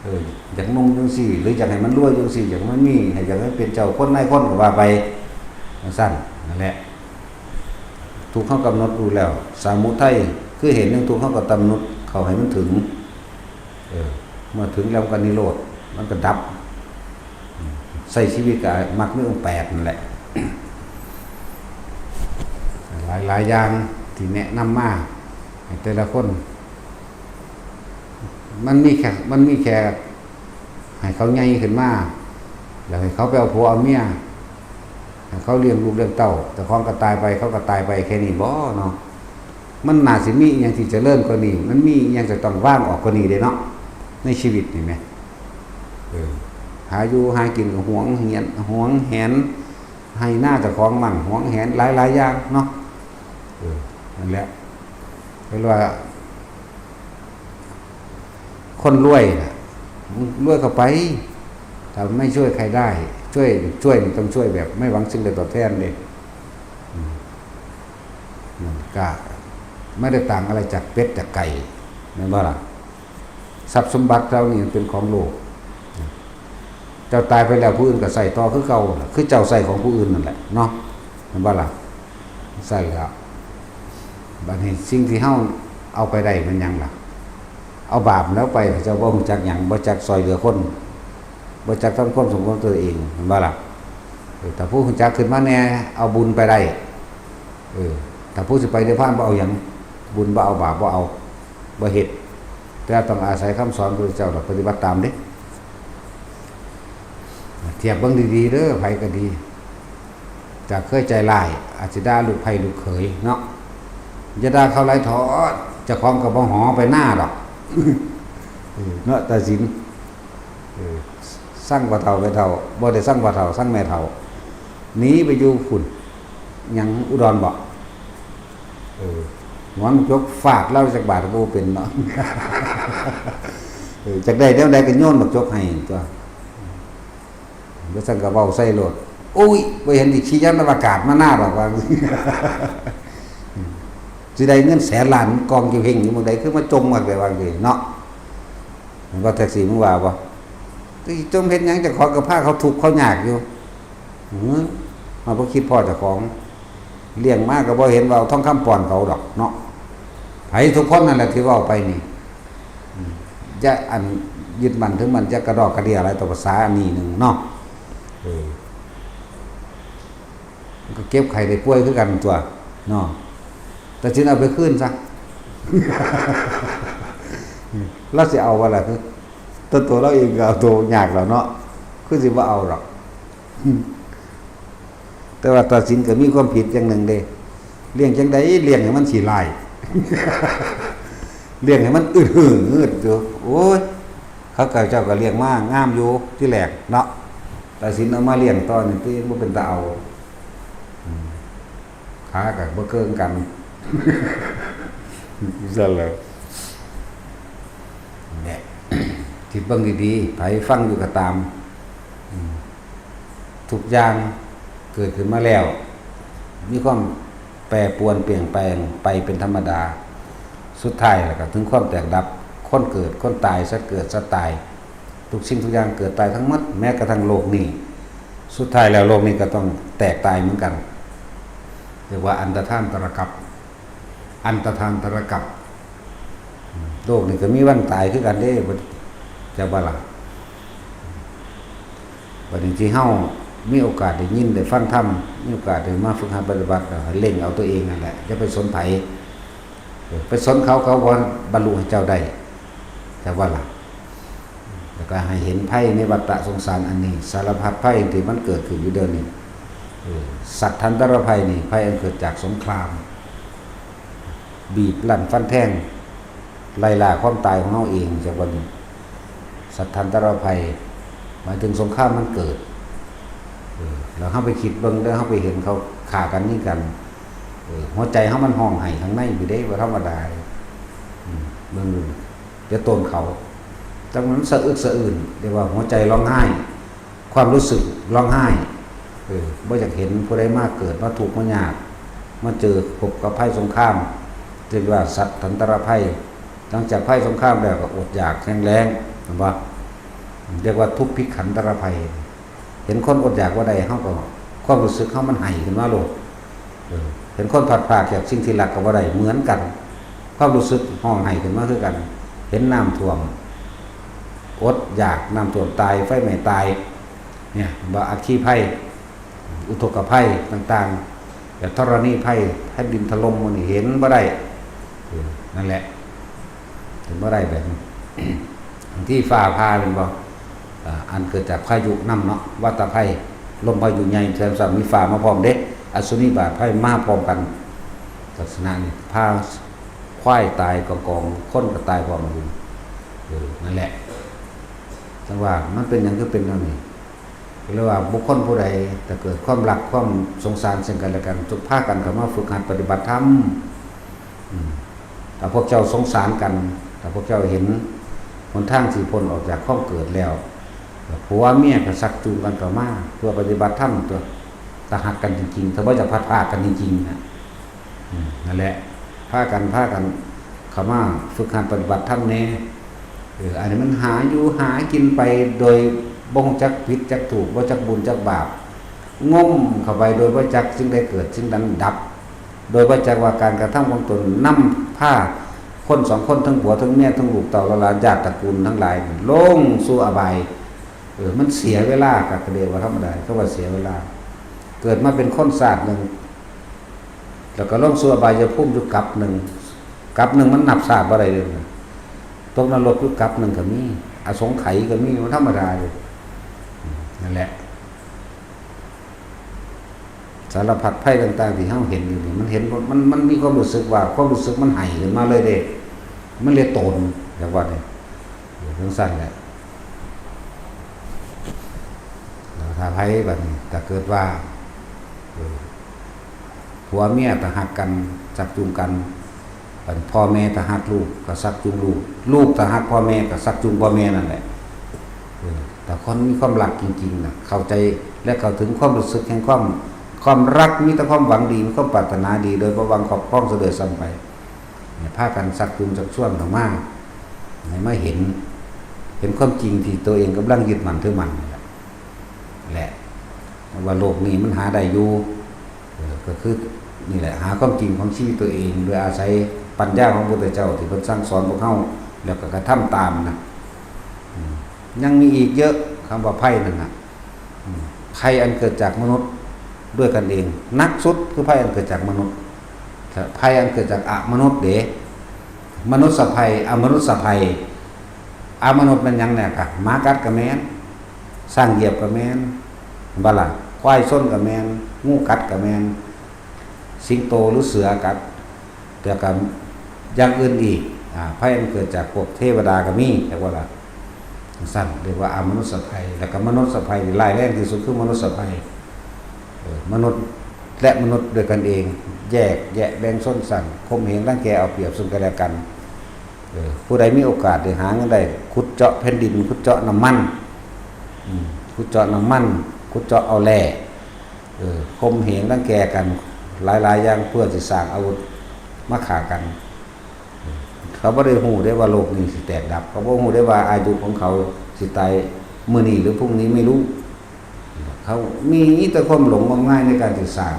เออ อยากนุ่งจังซี่ หรืออยากให้มันรวยจังซี่ อยากให้มันมี ให้ อยากให้เป็นเจ้าคนนายคนก็ว่าไป จังซั่น นั่นแหละ ทุกข์เฮากำหนดรู้แล้ว สมุทัย คือเหตุแห่งทุกข์ เฮาก็กำหนดเข้าให้มันถึง เออ เมื่อถึงแล้วมันก็นิโรธ มันก็ดับ อืม ใช้ชีวิตก็มรรคมีองค์แปดนั่นแหละ หลายๆ อย่างที่แนะนำมาให้แต่ละคน มันมีแค่ มันมีแค่ให้เขาใหญ่ขึ้นมา แล้วให้เขาไปเอาผัวเอาเมีย ให้เขาเลี้ยงลูกเลี้ยงเต้า เจ้าของก็ตายไป เขาก็ตายไป แค่นี้บ่เนาะ มันน่าสิมีอีหยังที่เจริญกว่านี้ มันมีอีหยังจะต้องวางออกกว่านี้เด้เนาะ ในชีวิตนี่แหม เออ หาอยู่หากินก็หวงเหียน หวงแหน ไฮ่นาเจ้าของมั่ง หวงแหนหลายๆ อย่างเนาะ เออ นั่นแหละ เรียกว่า คนรวยน่ะ รวยเข้าไป ถ้าไม่ช่วยใครได้ ช่วย ช่วยนี่ต้องช่วยแบบไม่หวังสิ่งใดตอบแทนเด้ อืม อืม ก็ไม่ได้ต่างอะไรจากเป็ดจากไก่ แม่นบ่ล่ะ ทรัพย์สมบัติเหล่านี้มันเป็นของโลก เจ้าตายไปแล้วผู้อื่นก็ใช้ต่อคือเก่าล่ะ คือเจ้าใช้ของผู้อื่นนั่นแหละเนาะ แม่นบ่ล่ะ ใช่แล้ว บัดนี้สิ่งที่เฮาเอาไปได้มันหยังล่ะ เอาบาปแล้วไป เจ้าบ่ฮู้จักหยัง บ่จักซ่อยเหลือคน บ่จักทำความสมควรตัวเอง แม่นบ่ล่ะ เออ ถ้าผู้ฮู้จักขึ้นมาแน่ เอาบุญไปได้ เออ ถ้าผู้สิไปนิพพานบ่เอาหยัง บุญบ่เอา บาปบ่เอา บ่เฮ็ด แต่ต้องอาศัยคำสอนพระพุทธเจ้า แล้วปฏิบัติตามเด้ เทียบเบิ่งดีๆ เด้อ ไผก็ดี จากเคยใจร้าย อาจสิด่าลูกไผลูกเขยเนาะ อย่าด่าเขาหลายเถาะ เจ้าของก็บ่หอไปหน้าดอก เออ เนาะ ตาสิน เออ ซังพ่อเฒ่าแม่เฒ่า บ่ได้ซังพ่อเฒ่า ซังแม่เฒ่า หนีไปอยู่พุ้น หยังอุดรบ่ เออ หัวหมากจกฟาดลาวจักบาทก็บ่เป็นเนาะ เออ จักได้แนวใดก็โยนหมากจกให้ตั๊ว บ่ซั้นก็เว้าใส่โลด โอ้ย บ่เห็นสิขี่ยานอวกาศมาหน้าดอก ว่า สิได้เงินแสนล้านกองอยู่เฮงอยู่หม่องใด คือมาจมคักแท้ ว่าจั่งซี้เนาะ แม่นบ่ แท็กซี่ มึงว่าบ่ สิจมเฮ็ดหยัง เจ้าของก็พาเขาทุกข์เขายากอยู่ หือ เฮาบ่คิดพ้อเจ้าของ เลี้ยงมาก็บ่เห็นว่าเอาทองคำป้อนเขาดอกเนาะ ไผทุกคนนั่นแหละที่เว้าไปนี่ อืม อย่าอันยึดมั่นถือมั่น อย่ากระดอกกระเดี้ยอะไรต่อภาษาอันนี้หนึ่งเนาะ เออ เจ็บไข้ได้ป่วยคือกันตัวเนาะ ตัดสินเอาไปคืนซะ ลาวสิเอาบ่ล่ะ คือตัว ตัวลาวเองก็เอาตัวยากแล้วเนาะ คือสิบ่เอาดอก แต่ว่าตัดสินก็มีความผิดอย่างหนึ่งเด้ เลี้ยงจั่งใด เลี้ยงให้มันขี้ร้าย เลี้ยงให้มันอึดหือดอยู่ โอ้ย เขาเจ้าก็เลี้ยงมางามอยู่ที่แรกเนาะ ตัดสินเอามาเลี้ยงต่อนี่ติ บ่เป็นตาเอา อืม ขาก็บ่เกิ่งกัน ซั่นแหละ เนี่ย คิดเบิ่งดีๆ ไผฟังอยู่ก็ตาม อืม ทุกอย่างเกิดขึ้นมาแล้ว มีความแปรปรวนเปลี่ยนแปลงไปเป็นธรรมดา สุดท้ายแล้วก็ถึงความแตกดับ คนเกิด คนตาย สัตว์เกิด สัตว์ตาย ทุกสิ่งทุกอย่างเกิดตายทั้งหมด แม้กระทั่งโลกนี้ สุดท้ายแล้วโลกนี้ก็ต้องแตกตายเหมือนกัน เรียกว่าอันตทานตรกัป อันตทานตรกัป โลกนี้ก็มีวันตายคือกันเด้ จักบ่ล่ะ บัดนี้ที่เฮามีโอกาสได้ยินได้ฟังธรรม มีโอกาสได้มาฝึกหัดปฏิบัติ ก็ให้เร่งเอาตัวเองนั่นแหละ อย่าไปสนไผ เออ ไปสนเขา เขาบ่บรรลุให้เจ้าได้ จักบ่ล่ะ แล้วก็ให้เห็นภัยในวัฏฏะสงสารอันนี้ สารพัดภัยที่มันเกิดขึ้นอยู่เดี๋ยวนี้ เออ สัตว์ทันตรภัยนี่ ภัยอันเกิดจากสงคราม บีบลั้นฟันแทง ไล่ล่าความตายของเฮาเอง จักบ่นี้ สัตว์ทันตรภัย หมายถึงสงครามมันเกิด เออ แล้วเฮาไปคิดเบิ่งเด้อ เฮาไปเห็นเขาฆ่ากันยิงกัน เออ หัวใจเฮามันฮ้องไห้ข้างในอยู่เด้ บ่ธรรมดาเด้ อืม เบิ่งดู เดี๋ยวต้นเขา จังมันสะอึกสะอื้น เรียกว่าหัวใจร้องไห้ ความรู้สึกร้องไห้ เออ บ่อยากเห็นผู้ใดมาเกิด มาทุกข์มายาก มาเจอพบกับภัยสงคราม เรียกว่าสัตว์ทันตรภัย หลังจากภัยสงครามแล้วก็อดอยากแห้งแล้ง เห็นบ่ เรียกว่าทุกข์พิขันตรภัย เห็นคนอดอยากบ่ได้ เฮาก็ ความรู้สึกเฮามันไห้ขึ้นมาโลด เออ เห็นคนพลัดพรากจากสิ่งที่รักก็บ่ได้ เหมือนกัน ความรู้สึกฮ้องไห้ขึ้นมาคือกัน เห็นน้ำท่วม อดอยาก น้ำท่วมตาย ไฟไหม้ตาย เนี่ย บ่ อัคคีภัย อุทกภัยต่างๆ แบบธรณีภัย แผ่นดินถล่ม หมู่นี้เห็นบ่ได้ เออ นั่นแหละ เห็นบ่ได้แบบนี้ บางทีฟ้าผ่าแม่นบ่ อ่า อันเกิดจากพายุนำเนาะ วัฏฏะภัย ลมพายุใหญ่ แถมซ้ำมีฟ้ามาพร้อมเด้ อสุนิบาตภัยมาพร้อมกัน ลักษณะนี้ พาควายตายกองๆ คนก็ตายพร้อมอยู่ เออ นั่นแหละ จังว่ามันเป็นหยังคือเป็นแนวนี้ ก็เลยว่าบุคคลผู้ใดถ้าเกิดความรักความสงสารซึ่งกันและกัน จงพากันเข้ามาฝึกหัดปฏิบัติธรรม อืม ถ้าพวกเจ้าสงสารกัน ถ้าพวกเจ้าเห็นหนทางสิพ้นออกจากความเกิดแล้ว ผัวเมียก็ชักจูงกันเข้ามาเพื่อปฏิบัติธรรมตัว ถ้าฮักกันจริงๆ ถ้าบ่อยากพลัดพรากกันจริงๆ นะ อืม นั่นแหละ พากัน พากันเข้ามาฝึกหัดปฏิบัติธรรมแหน่ เออ อันนี้มันหาอยู่หากินไปโดยบ่รู้จักผิดจักถูก บ่จักบุญจักบาป งมเข้าไปโดยบ่จักสิ่งใดเกิด สิ่งนั้นดับ โดยบ่จักว่าการกระทำของตนนำพาคนสองคน ทั้งผัวทั้งเมีย ทั้งลูกเต้าหลานญาติตระกูลทั้งหลาย ลงสู่อบาย เออ มันเสียเวลา ก็เรียกว่าธรรมดา เขาว่าเสียเวลา เกิดมาเป็นคนชาติหนึ่ง แล้วก็ลงสู่อบายภูมิอยู่กับหนึ่ง กับหนึ่งมันนับชาติบ่ได้เลยนะ ตกนรกอยู่กับหนึ่งก็มี อสงไขยก็มี มันธรรมดาเลย นั่นแหละ สารพัดภัยต่างๆ ที่เฮาเห็นอยู่นี่ มันเห็น มัน มันมีความรู้สึกว่า ความรู้สึกมันไห้ขึ้นมาเลยเด้ มันเลยโตน แบบว่าเนี่ย อยู่จังซั่นแหละ แล้วถ้าไผบัดนี้ ถ้าเกิดว่า เออ ผัวเมียถ้าฮักกัน ชักจูงกัน บัดนี้พ่อแม่ถ้าฮักลูกก็ชักจูงลูก ลูกถ้าฮักพ่อแม่ก็ชักจูงพ่อแม่นั่นแหละ เออ แต่คนมีความรักจริงๆ น่ะ เข้าใจและเข้าถึงความรู้สึกแห่งความ ความรัก มีแต่ความหวังดี มีความปรารถนาดี โดยบ่หวังครอบครองซะด้วยซ้ำไป เนี่ย พากันชักจูงชักชวนเข้ามา ให้มาเห็น เห็นความจริงที่ตัวเองกำลังยึดมั่นถือมั่นนี่แหละ แหละ ว่าโลกนี้มันหาได้อยู่ เออ ก็คือนี่แหละ หาความจริงของชีวิตตัวเอง โดยอาศัยปัญญาของพระพุทธเจ้าที่เพิ่นสั่งสอนพวกเฮา แล้วก็กระทำตามนะ อืม ยังมีอีกเยอะ คำว่าภัยนั่นน่ะ อืม ภัยอันเกิดจากมนุษย์ ด้วยกันเอง หนักสุดคือภัยอันเกิดจากมนุษย์ ภัยอันเกิดจากอมนุษย์เด้ มนุษย์ภัย อมนุษย์ภัย อมนุษย์แม่นหยังแน่ กะหมากัดกะแม่น ช้างเหยียบกะแม่น บ่ล่ะ ควายชนกะแม่น งูกัดกะแม่น สิงโตหรือเสือกัด แล้วกะอย่างอื่นอีก อ่า ภัยอันเกิดจากพวกเทวดากะมี จักว่าล่ะ จั่งซั้นเรียกว่าอมนุษย์ภัย แล้วกะมนุษย์ภัยนี่ร้ายแรงที่สุดคือมนุษย์ภัย เออ มนุษย์และมนุษย์ด้วยกันเอง แยกแยะแบ่งชนชั้น ข่มเหงรังแกเอาเปรียบซึ่งกันและกัน เออ ผู้ใดมีโอกาสได้หาเงินได้ ขุดเจาะแผ่นดิน ขุดเจาะน้ำมัน อืม ขุดเจาะน้ำมัน ขุดเจาะเอาแร่ เออ ข่มเหงรังแกกัน หลายๆ อย่างเพื่อสิสร้างอาวุธมาฆ่ากัน เขาบ่ได้ฮู้ได้ว่าโลกนี้สิแตกดับ เขาบ่ฮู้ได้ว่าอายุของเขาสิตายมื้อนี้หรือพรุ่งนี้ไม่รู้ เขามีแต่ความหลงงมงายในการที่สร้าง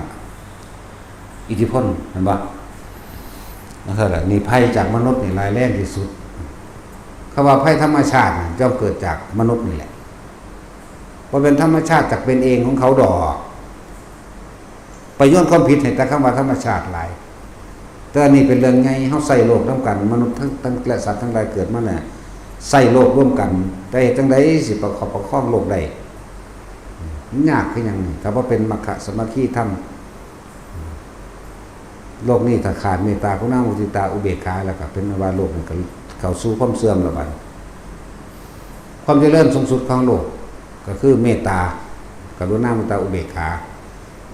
อิทธิพล เห็นบ่ นั่นแหละ นี่ภัยจากมนุษย์นี่ร้ายแรงที่สุด คำว่าภัยธรรมชาตินี่ย่อมเกิดจากมนุษย์นี่แหละ บ่แม่นธรรมชาติจักเป็นเองของเขาดอก ไปโยนความผิดให้แต่คำว่าธรรมชาติหลาย แต่อันนี้เป็นเรื่องใหญ่ เฮาใช้โลกนำกัน มนุษย์ทั้ง ทั้ง และสัตว์ทั้งหลายเกิดมาเนี่ย ใช้โลกร่วมกัน แต่เฮ็ดจั่งใดสิประคับประคองโลกได้ มันยากคือหยังนี่ ถ้าบ่เป็นมัคคะสามัคคีธรรม โลกนี้ถ้าขาดเมตตากรุณามุทิตาอุเบกขาแล้วก็เป็นว่าโลกนี้ก็เข้าสู่ความเสื่อมแล้วบัดนี้ ความเจริญสูงสุดของโลกก็คือเมตตา กรุณามุทิตาอุเบกขา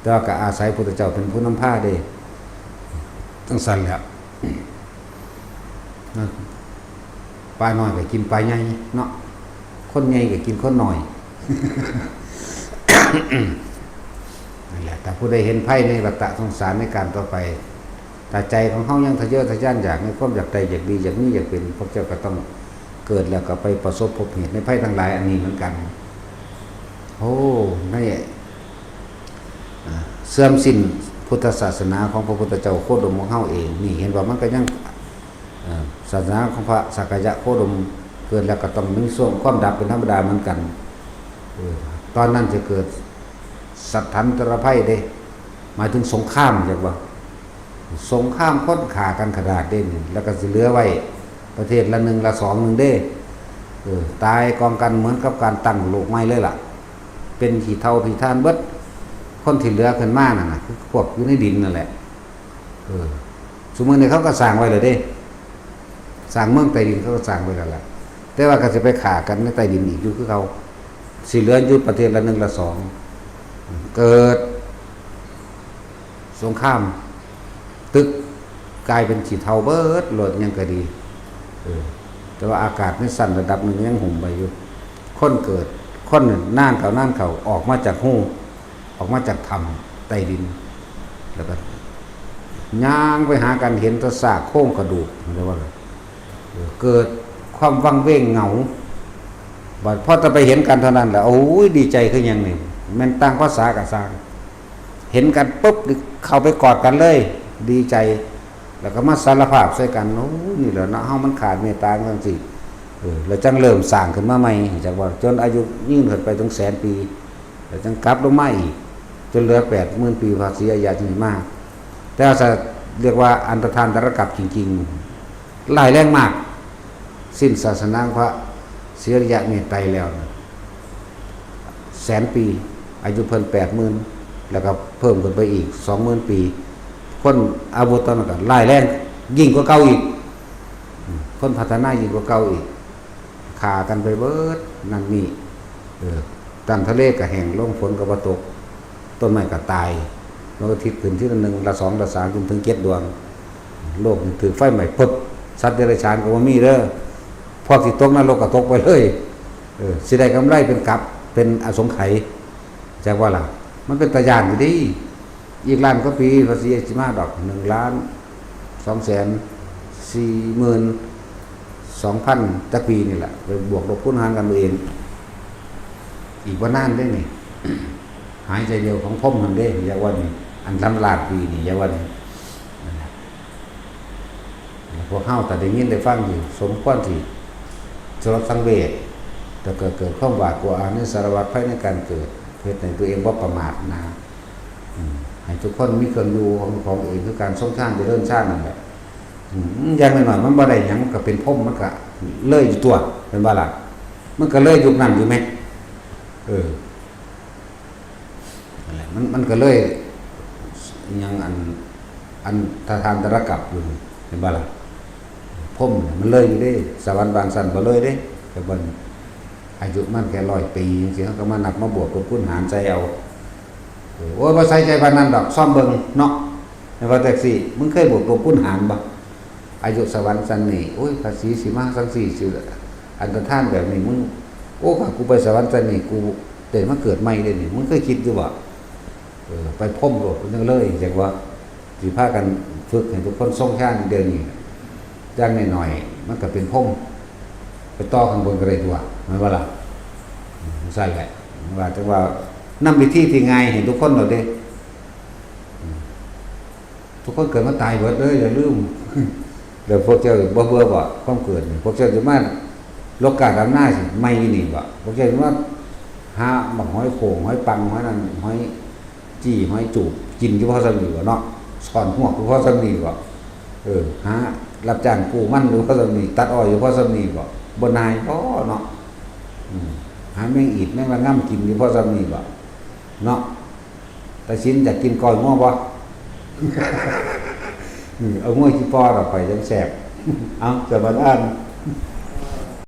แต่ว่าก็อาศัยพุทธเจ้าเป็นผู้นำพาเด้ จั่งซั้นแหละ นะ ปลาน้อยก็กินปลาใหญ่เนาะ คนใหญ่ก็กินคนน้อย นั่นแหละ ถ้าผู้ใดเห็นภัยในวัฏสงสารในการต่อไป ถ้าใจของเฮายังทะเยอทะยานอยากในความอยากได้ อยากดี อยากมี อยากเป็น พวกเจ้าก็ต้องเกิดแล้วก็ไปประสบพบเหตุในภัยทั้งหลายอันนี้เหมือนกัน โอ้ ใน อ่า เสื่อมสิ้นพุทธศาสนาของพระพุทธเจ้าโคดมของเฮาเอง นี่เห็นว่ามันก็ยัง เอ่อ ศาสนาของพระสักกายะโคดมเกิดแล้วก็ต้องมีช่วงความดับเป็นธรรมดาเหมือนกัน เออ ตอนนั้นจะเกิดสัตถันตรภัยเด้ หมายถึงสงคราม เรียกว่า สงครามคนฆ่ากันขนาดเด้นี่ แล้วก็สิเหลือไว้ประเทศละหนึ่งละสองหนึ่งเด้ เออ ตายกองกันเหมือนกับการตั้งโลกใหม่เลยล่ะ เป็นขี้เถ้าขี้ถ่านเบิด คนที่เหลือขึ้นมานั่นน่ะ คือพวกอยู่ในดินนั่นแหละ เออ ซุมื้อนี้เขาก็สร้างไว้แล้วเด้ สร้างเมืองใต้ดินเขาก็สร้างไว้แล้วล่ะ แต่ว่าก็สิไปฆ่ากันในใต้ดินอีกอยู่คือเก่า สิเหลืออยู่ประเทศละหนึ่งละสอง เกิดสงคราม ตึกกลายเป็นขี้เถ้าเบิดโลด ยังก็ดี เออ แต่ว่าอากาศในชั้นระดับหนึ่งยังหุ้มไว้อยู่ คนเกิด คนนานเข้านานเข้าออกมาจากฮู ออกมาจากถ้ำใต้ดิน แล้วก็ย่างไปหากัน เห็นแต่ซากโครงกระดูก เรียกว่าอะไร เออ เกิดความวังเวงเหงา บัดพอจะไปเห็นกันเท่านั้นแหละ โอ้ย ดีใจคือหยังนี่ แม่นต่างภาษาก็ซ่าง เห็นกันปุ๊บ เข้าไปกอดกันเลย ดีใจ แล้วก็มาสารภาพใส่กัน โอ้ย นี่แหละเนาะ เฮามันขาดเมตตาจั่งซี้ เออ แล้วจั่งเริ่มสร้างขึ้นมาใหม่ จั่งว่า จนอายุยืนขึ้นไปถึงแสนปี แล้วจั่งกลับลงมาอีก จนเหลือแปดหมื่นปี พระศรีอริยะจึงมา แต่ถ้าเรียกว่าอันตรธานตรกัปปะจริงๆ ร้ายแรงมาก สิ้นศาสนาพระศรีอริยะเมตไตรแล้วนะ แสนปี อายุเพิ่นแปดหมื่น แล้วก็เพิ่มขึ้นไปอีกสองหมื่นปี คนอาวุธตอนนั้นก็ร้ายแรงยิ่งกว่าเก่าอีก อืม คนพัฒนายิ่งกว่าเก่าอีก ฆ่ากันไปเบิดนั่นนี่ เออ น้ำทะเลก็แห้งลง ฝนก็บ่ตก ต้นไม้ก็ตาย ดวงอาทิตย์ขึ้นทีละหนึ่งละสองละสาม จนถึงเจ็ดดวง โลกนี่ถืกไฟไหม้ปึ๊บ สัตว์เดรัจฉานก็บ่มีเด้อ พวกที่ตกนรกก็ตกไปเลย เออ สิได้กำไรเป็นกับ เป็นอสงไขย จักว่าล่ะ มันเป็นตาย้านอยู่เด้ อีกล้านกว่าปี พระศรีอริยะสิมาดอก หนึ่งล้านสองแสนสี่หมื่นสองพันจักปีนี่แหละ ไปบวกลบคูณหารกันเอาเอง อีกบ่นานเด้นี่ หายใจเดียวของพรหมนั่นเด้ อย่าว่านี่ อันล้านล้านปีนี่ อย่าว่านี่ นั่นแหละ พวกเฮาถ้าได้ยินได้ฟังอยู่ สมควรที่สลดสังเวช แต่เกิด เกิดความหวาดกลัว อาในสารวัตรภัยในการเกิด เฮ็ดให้ตัวเองบ่ประมาทนะ ให้ทุกคนมีเครื่องอยู่ของของเอง คือการทรงฌานเจริญฌานนั่นแหละ อืม อย่างน้อยๆมันบ่ได้หยัง มันก็เป็นพรหม มันก็เลยอยู่ตัว เป็นบ่ล่ะ มันก็เลยยุคนั้นอยู่ไหม เออ นั่นแหละ มัน มันก็เลย ยังอัน อันทานตรกัปอยู่ เห็นบ่ล่ะ พรหมเนี่ยมันเลยอยู่เด้ สวรรค์บางชั้นบ่เลยเด้ แต่มันอายุมันแค่ร้อยปีจังซี้ เขาก็มานับมาบวกลบคูณหารใส่เอา เออ โอ้ย บ่ใส่ใจปานนั้นดอก ซ่อมเบิ่งเนาะ แม่นว่าจั่งซี้ มึงเคยบวกลบคูณหารบ่ อายุสวรรค์ชั้นนี้ โอ้ย ภาษีสิมาจั่งซี้สิ อันตรธานแบบนี้ มึง โอ้ ถ้ากูไปสวรรค์ชั้นนี้ กูได้มาเกิดใหม่เด้นี่ มึงเคยคิดอยู่บ่ เออ ไปพรหมโลด มันจั่งเลย จั่งว่า สิพากันฝึกให้ทุกคนทรงฌานเดี๋ยวนี้ อย่างน้อยๆมันก็เป็นพรหม ไปต่อข้างบนก็ได้ตัว แม่นบ่ล่ะ อืม ซั่นแหละ ว่าจั่งว่า นำวิธีที่ง่ายให้ทุกคนโลดเด้ ทุกคนเกิดมาตายเบิดเด้อ อย่าลืม แล้วพวกเจ้าบ่เบื่อบ่ ความเกิดนี่ พวกเจ้าสิมาโลกาดำนาสิใหม่อยู่นี่บ่ พวกเจ้าสิมาหาบักหอยโข่ง หอยปัง หอยนั่น หอยจี้ หอยจูบ กินอยู่พอส่ำนี้บ่เนาะ ซ่อนฮวกอยู่พอส่ำนี้บ่ เออ หารับจ้างกู้มันอยู่พอส่ำนี้ ตัดอ้อยอยู่พอส่ำนี้บ่ บ่นายบ่เนาะ อืม หาแมงอีดแมงระงำกินอยู่พอส่ำนี้บ่เนาะ ตาสินอยากกินก้อยงัวบ่ อืม เอางัวขี้ปอดออกไปจั่งแซ่บ เอา สวัสดี